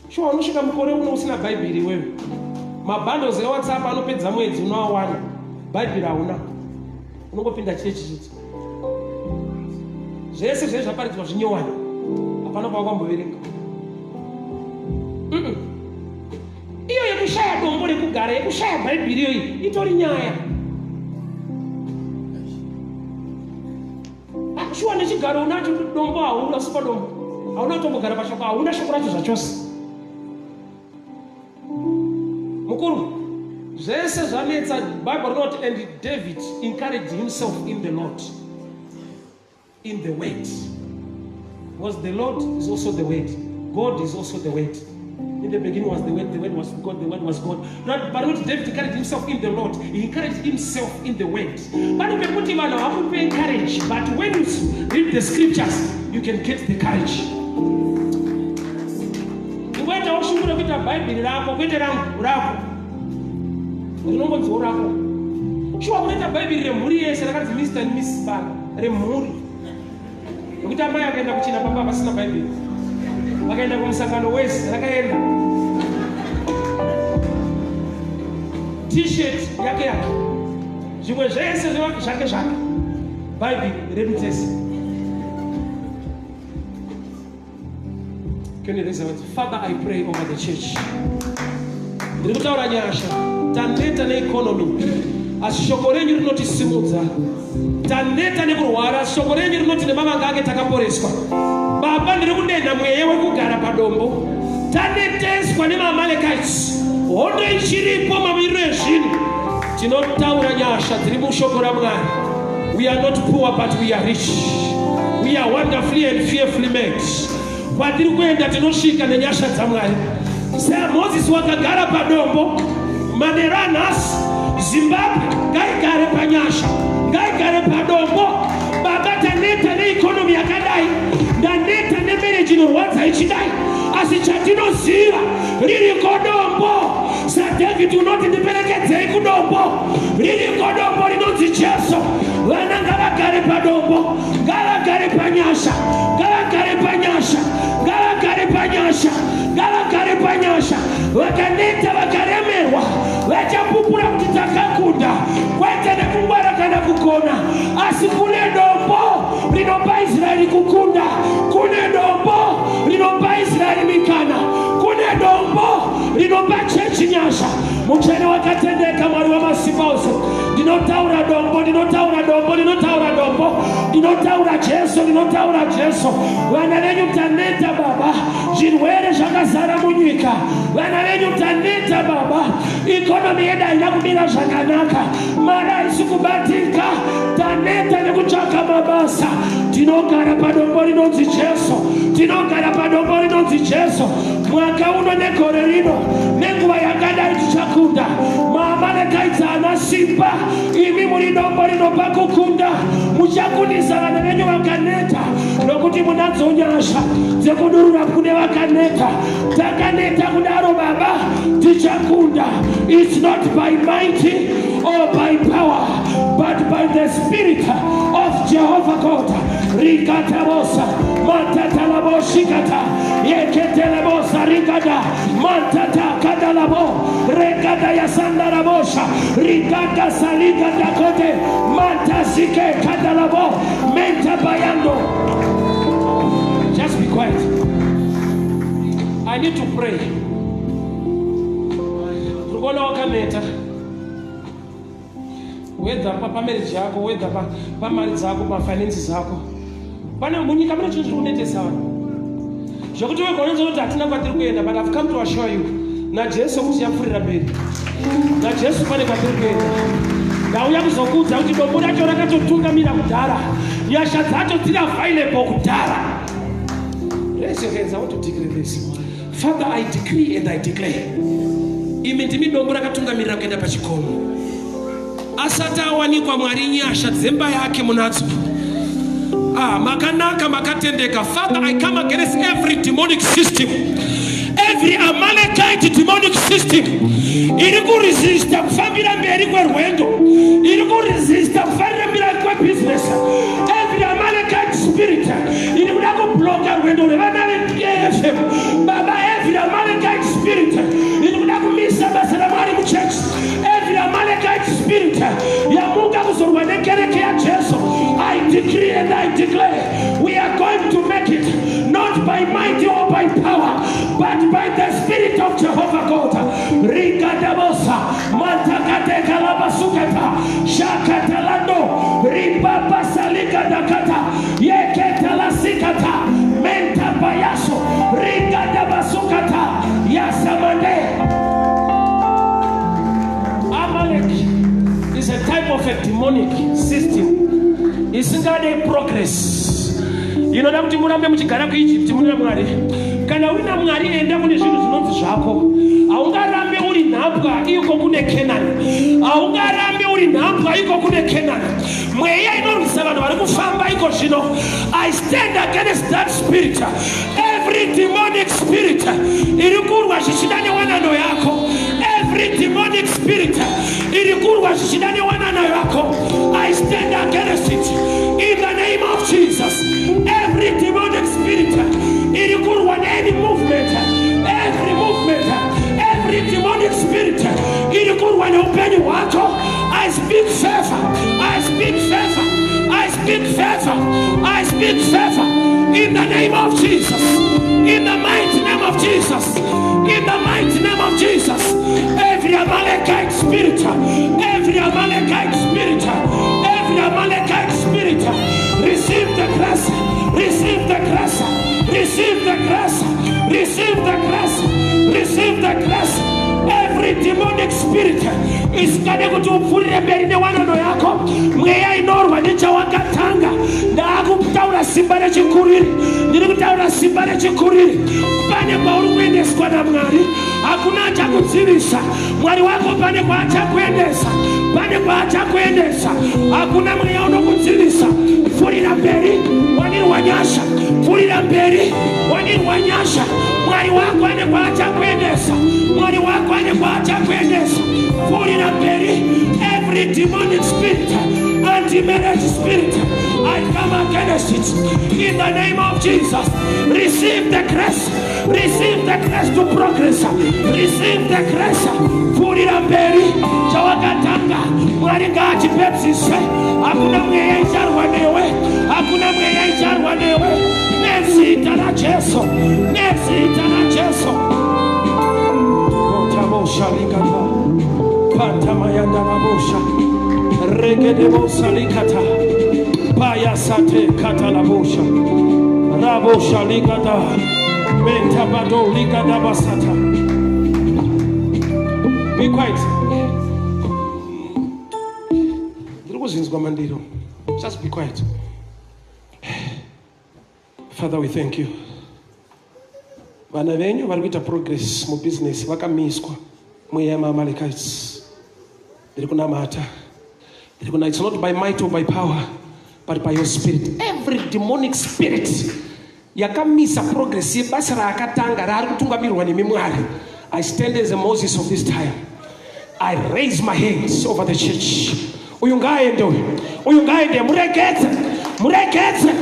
Shuwa unosvika mukore uno usina bhaibheri iwewe. Mabundles eWhatsApp anopedza mwedzi unoawana. Bhaibheri hauna. Unongopinda chechi chete. Zvese zvese zvaparidzwa zvinyowani. Hapana kwawakamboverenga. Mm -mm. Iyo yekushaya dombo rekugara, yekushaya bhaibheri iyoyi itori nyaya. Ah, shuwa nechigaro unacho dombo hauna usipa dombo hauna kutombogara pashoko hauna shoko racho zvachose mukuru zvese zvanetsa bible rinoti and david encouraged himself in the lord in the word because the lord is also the word god is also the word In the beginning was the Word, the Word was God, the Word was God. Not, but not David encouraged himself in the Lord. He encouraged himself in the Word. Pane pekuti vanhu havakupe encourage, but when you read the scriptures, you can get the courage. Ingoita ushungu rekuita Bhaibheri rako, kwete rangu, rako. Rinongonziwo rako. Shuwa kunoita Bhaibheri remhuri yese rakanzi Mr and Mrs Banga, remhuri. Nekuti amai akaenda kuchina pamba vasina Bhaibheri. Vakaenda kumusangano wese rakaenda. T-shirt yake yake. Zvimwe zvese zvake zvake. Bhaibheri redu tese. Can you raise your hands? Father, I pray over the church. Ndiri kutaura nyasha. Taneta neeconomy. Asi shoko renyu rinotisimudza. Taneta nekurwara, shoko renyu rinoti nemavanga ake takaporeswa. Baba, ndiri kudenha mweya wekugara padombo. Taneteswa nemaAmalekites. Hondo ichiripo mamiriro ezvinhu. Tinotaura nyasha dziri mushoko raMwari. We are not poor but we are rich. We are wonderfully and fearfully made. Kwatiri kuenda tinosvika nenyasha dzaMwari. SaMozisi wakagara padombo, manero anhasi Zimbabwe ngaigare panyasha, ngaigare padombo. Baba, taneta neikonomi yakadai, ndaneta nemereji inorwadza ichidai, asi chatinoziva ririko dombo. SaDavid unoti ndiperekedzei kudombo, ririko dombo rinonzi Jesu. Vana ngavagare padombo, ngavagare panyasha, ngavagare panyasha, ngavagare panyasha, ngavagare panyasha. Vakaneta vakaremerwa vachapupura kuti takakunda, kwete nekungwara kana kugona, asi kune dombo rinopa Israeri kukunda, kune dombo rinopa Israeri mikana, kune dombo rinopa chechi nyasha. Mutsvene wakatendeka, Mwari wamasimba ose, ndinotaura dombo, ndinotaura dombo, ndinotaura dombo, ndinotaura Jesu, ndinotaura Jesu. Vana venyu taneta Baba, zvirwere zvakazara munyika. Vana venyu taneta Baba, ikonomi yedu haina kumira zvakanaka, mari haisi kubatika, taneta nekutsvaka mabasa. Tinogara padombo rinonzi Jesu, tinogara padombo rinonzi Jesu. Mwaka uno negore rino nenguva yakadai tichakunda. MaAmalekaitsa haana simba, imi muri dombo rinopa kukunda. Muchakundisa vana venyu vakaneta, nokuti munadzo nyasha dzekudurura kune vakaneta. Takaneta kudaro Baba, tichakunda. It's not by might or by power, but by the Spirit of Jehovah God. Rikatabosa, matatalaboshikata, yeketelebosa rigada, mantata kadalabo, regada yasandarabosha, rigada saliga dakote, mantasike kadalabo, menta bayando. Just be quiet. I need to pray. Rukona wakaneta. Whether pamarriage yako, whether pamari dzako, pafinances dzako, pane munyika mune chinhu chiri kunetesa vanhu zvekuti wega unonzwa kuti hatina kwatiri kuenda, but I've come to assure you naJesu kuti yapfuurira mberi. NaJesu pane kwatiri kuenda. Ndauya kuzokuudza kuti dombo racho rakatotungamira kudhara, nyasha dzacho dziri available kudhara. Raise your hands. I want to decree this. Father, I decree and I declare, imi ndimi dombo rakatungamirira kuenda pachikomo asati awanikwa. Mwari, nyasha dzemba yake munadzo. Ah, makanaka, makatendeka. Father, I come against every demonic system, every Amalekite demonic system iri kuresista kufambira mberi kwerwendo, iri kuresista kufambira mberi kwebusiness, every Amalekite spirit iri kuda kubloka rwendo rwevana veAFM. Baba, every Amalekite spirit iri kuda kumisa basa raMwari muchechi, every Amalekite spirit yamuka kuzorwa nekereke yaJesu, I decree and I declare we are going to make it, not by might or by power, but by the Spirit of Jehovah God. Rikadabosa matakatekalabasukata shakatalando ribabasalikadakata yeketalasikata mentabayaso rigadabasukata yasamande. Amalek is a type of a demonic system isingade progress, inoda kuti murambe muchigara kuEgypt. Muna Mwari, kana uina Mwari, enda kune zvinhu zvinonzi zvako. Haungarambe uri nhapwa iko kune Kenani. Haungarambe uri nhapwa iko kune Kenani. Mweya inorwisa vanhu vari kufamba iko zvino, I stand against that spirit. Every demonic spirit iri kurwa zvichida newanano yako, every demonic spirit iri kurwa zvichida newanano yako, I stand against it in the name of Jesus. Every demonic spirit iri kurwa neany movement, every movement, every demonic spirit iri kurwa neupenyu hwako, I speak favor, I speak favor, I speak favor, I speak favor in the name of Jesus, in the mighty name of Jesus, in the mighty name of Jesus. Every Amalekite spirit, every Amalekite Amalekite spirit, every Amalekite spirit, receive the grace, receive the grace, receive the grace, receive the grace, receive the grace. Every demonic spirit isingade kuti upfuurire mberi newanano yako, mweya inorwa nechawakatanga, ndaakutaura simba rechikuriri, ndiri kutaura simba rechikuriri. Pane kwauri kuendeswa naMwari, hakuna achakudzivisa. Mwari wako pane kwaachakuendesa, pane kwaachakuendesa, hakuna mweya unokudzivisa. Pfuurira mberi, wanirwa nyasha, pfuurira mberi, wanirwa nyasha. Mwari wako ane kwaachakuendesa, Mwari wako ane kwaachakuendesa. Pfuurira mberi. Every demonic spirit, anti-marriage spirit, I come against it in the name of Jesus. Receive the grace, receive the grace to progress, receive the grace. Pfuurira mberi, chawakatanga Mwari ngaachipedzise. Hakuna mweya icharwa newe, hakuna mweya icharwa newe, nezita raJesu, nezita raJesu. Kotabosha likata patamayandalabosha regedebosa likata payasate katalabosha rabosha likata mentabado likadabasata. Be quiet. Ndiri kuzvinzwa mandiro. Just be quiet. Father, we thank you. Vana venyu vari kuita progress mubusiness vakamiswa mweya yemaAmalekites. Ndiri kunamata, ndiri kuna, it's not by might or by power, but by your spirit. Every demonic spirit yakamisa progress yebasa raakatanga, raari kutungamirirwa nemi Mwari, I stand as a Moses of this time. I raise my hands over the church. Uyu ngaaende, uyu, uyu ngaaende. Muregedze, muregedze,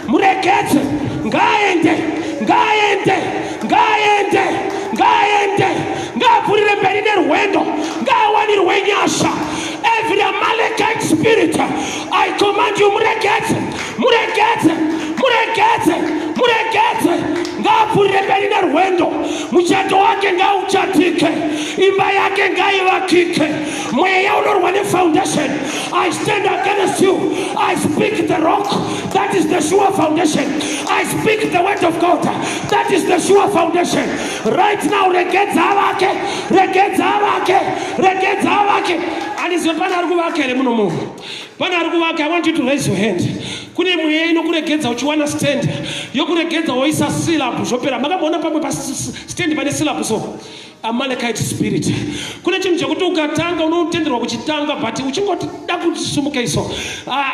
muregedze. Ngaaende, ngaaende, ngaaende, ngaaende. Ngaapfuurire mberi nerwendo, ngaawanirwe nyasha. Every Amalekite spirit, I command you, muregedze, muregedze, muregedze, muregedze. Ngaapfuurire mberi nerwendo. Muchato wake ngauchatike, imba yake ngaivakike. Mweya unorwa nefoundation, I stand against you. I speak the rock that is the sure foundation. I speak the word of God that is the sure foundation. Right now, regedza vake, regedza vake, regedza vake. Handizive pane ari kuvaka here muno munhu? Pane ari kuvaka? I want you to raise your hand. Kune mweya inokuregedza uchiwana stand, yokuregedza woisa slab, zvopera. Makamboona pamwe pastand pane slab? So Amalekite spirit, kune chinhu chekuti ukatanga unotenderwa kuchitanga, but uchingoti da kusumuka iso,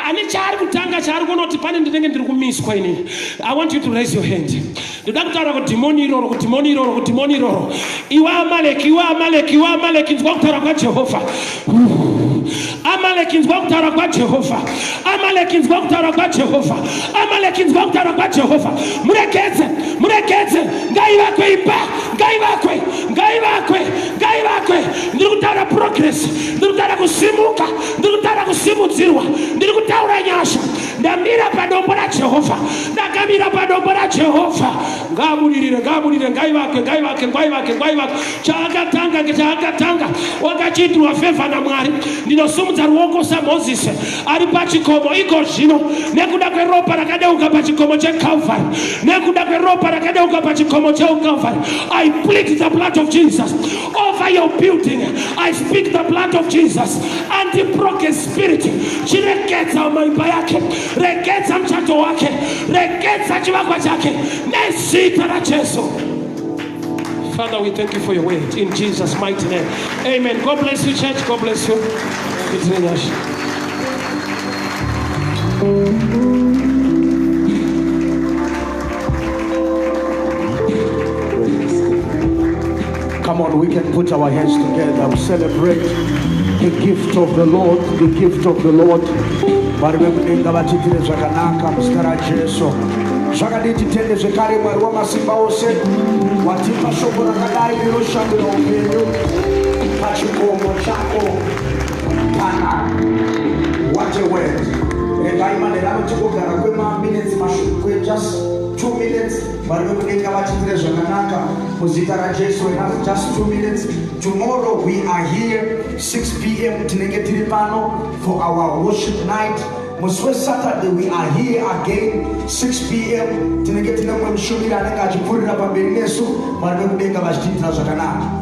ane chaari kutanga, chaari kuona kuti pane ndinenge ndiri kumiswa inini, I want you to raise your hand. Ndoda kutaura kudhimoni iroro, kudhimoni iroro, kudhimoni iroro. Iwe Amaleki, iwe Amaleki, iwe Amaleki, nzwa kutaura kwaJehovha. Amaleki, nzwa kutaura kwaJehovha. Amaleki, nzwa kutaura kwaJehovha. Amaleki, nzwa kutaura kwaJehovha. Muregedze, muregedze. Ngaivakwe imba, ngaivakwe, ngaivakwe, ngaivakwe. Ndiri kutaura progress, ndiri kutaura kusimuka, ndiri kutaura kusimudzirwa, ndiri kutaura nyasha. Ndamira padombo raJehovha, ndakamira padombo raJehovha. Ngaabudirire, ngaabudirire, ngaivakwe, ngaivakwe, ngaivakwe, ngaivakwe. Chaakatanga, chaakatanga wakachiitirwa favour naMwari. Ndinosumudza ruoko saMozisi ari pachikomo iko zvino, nekuda kweropa rakadeuka pachikomo cheCalvary, nekuda kweropa rakadeuka pachikomo cheCalvary. I plead the blood of Jesus over your building. I speak the blood of Jesus. Anti-progress spirit, chiregedza maimba yake, regedza muchato wake, regedza chivakwa chake nezita raJesu. Father, we thank you for your word in Jesus' mighty name. Amen. God bless you, church. God bless you. It's in Nyasha. Come on, we can put our hands together. We celebrate the gift of the Lord, the gift of the Lord. Mwari vekudenga vatiitire zvakanaka muzita raJesu. Zvakadii? Titende zvekare Mwari wamasimba ose watipa shoko rakadai rinoshandura upenyu. Pachikomo chako pana. What a word. Regai manherano tigogara kwemaminutes, just 2 minutes. Mwari vekudenga vatiitire zvakanaka. Muzita raJesu. And just 2 minutes, tomorrow we are here 6 p.m. Tinenge tiri pano for our worship night. Musi weSaturday we are here again 6 p.m. Tinenge tine mumwe mushumiri anenge achipfuurira pamberi nesu. Mwari vekudenga vachitiitira zvakanaka.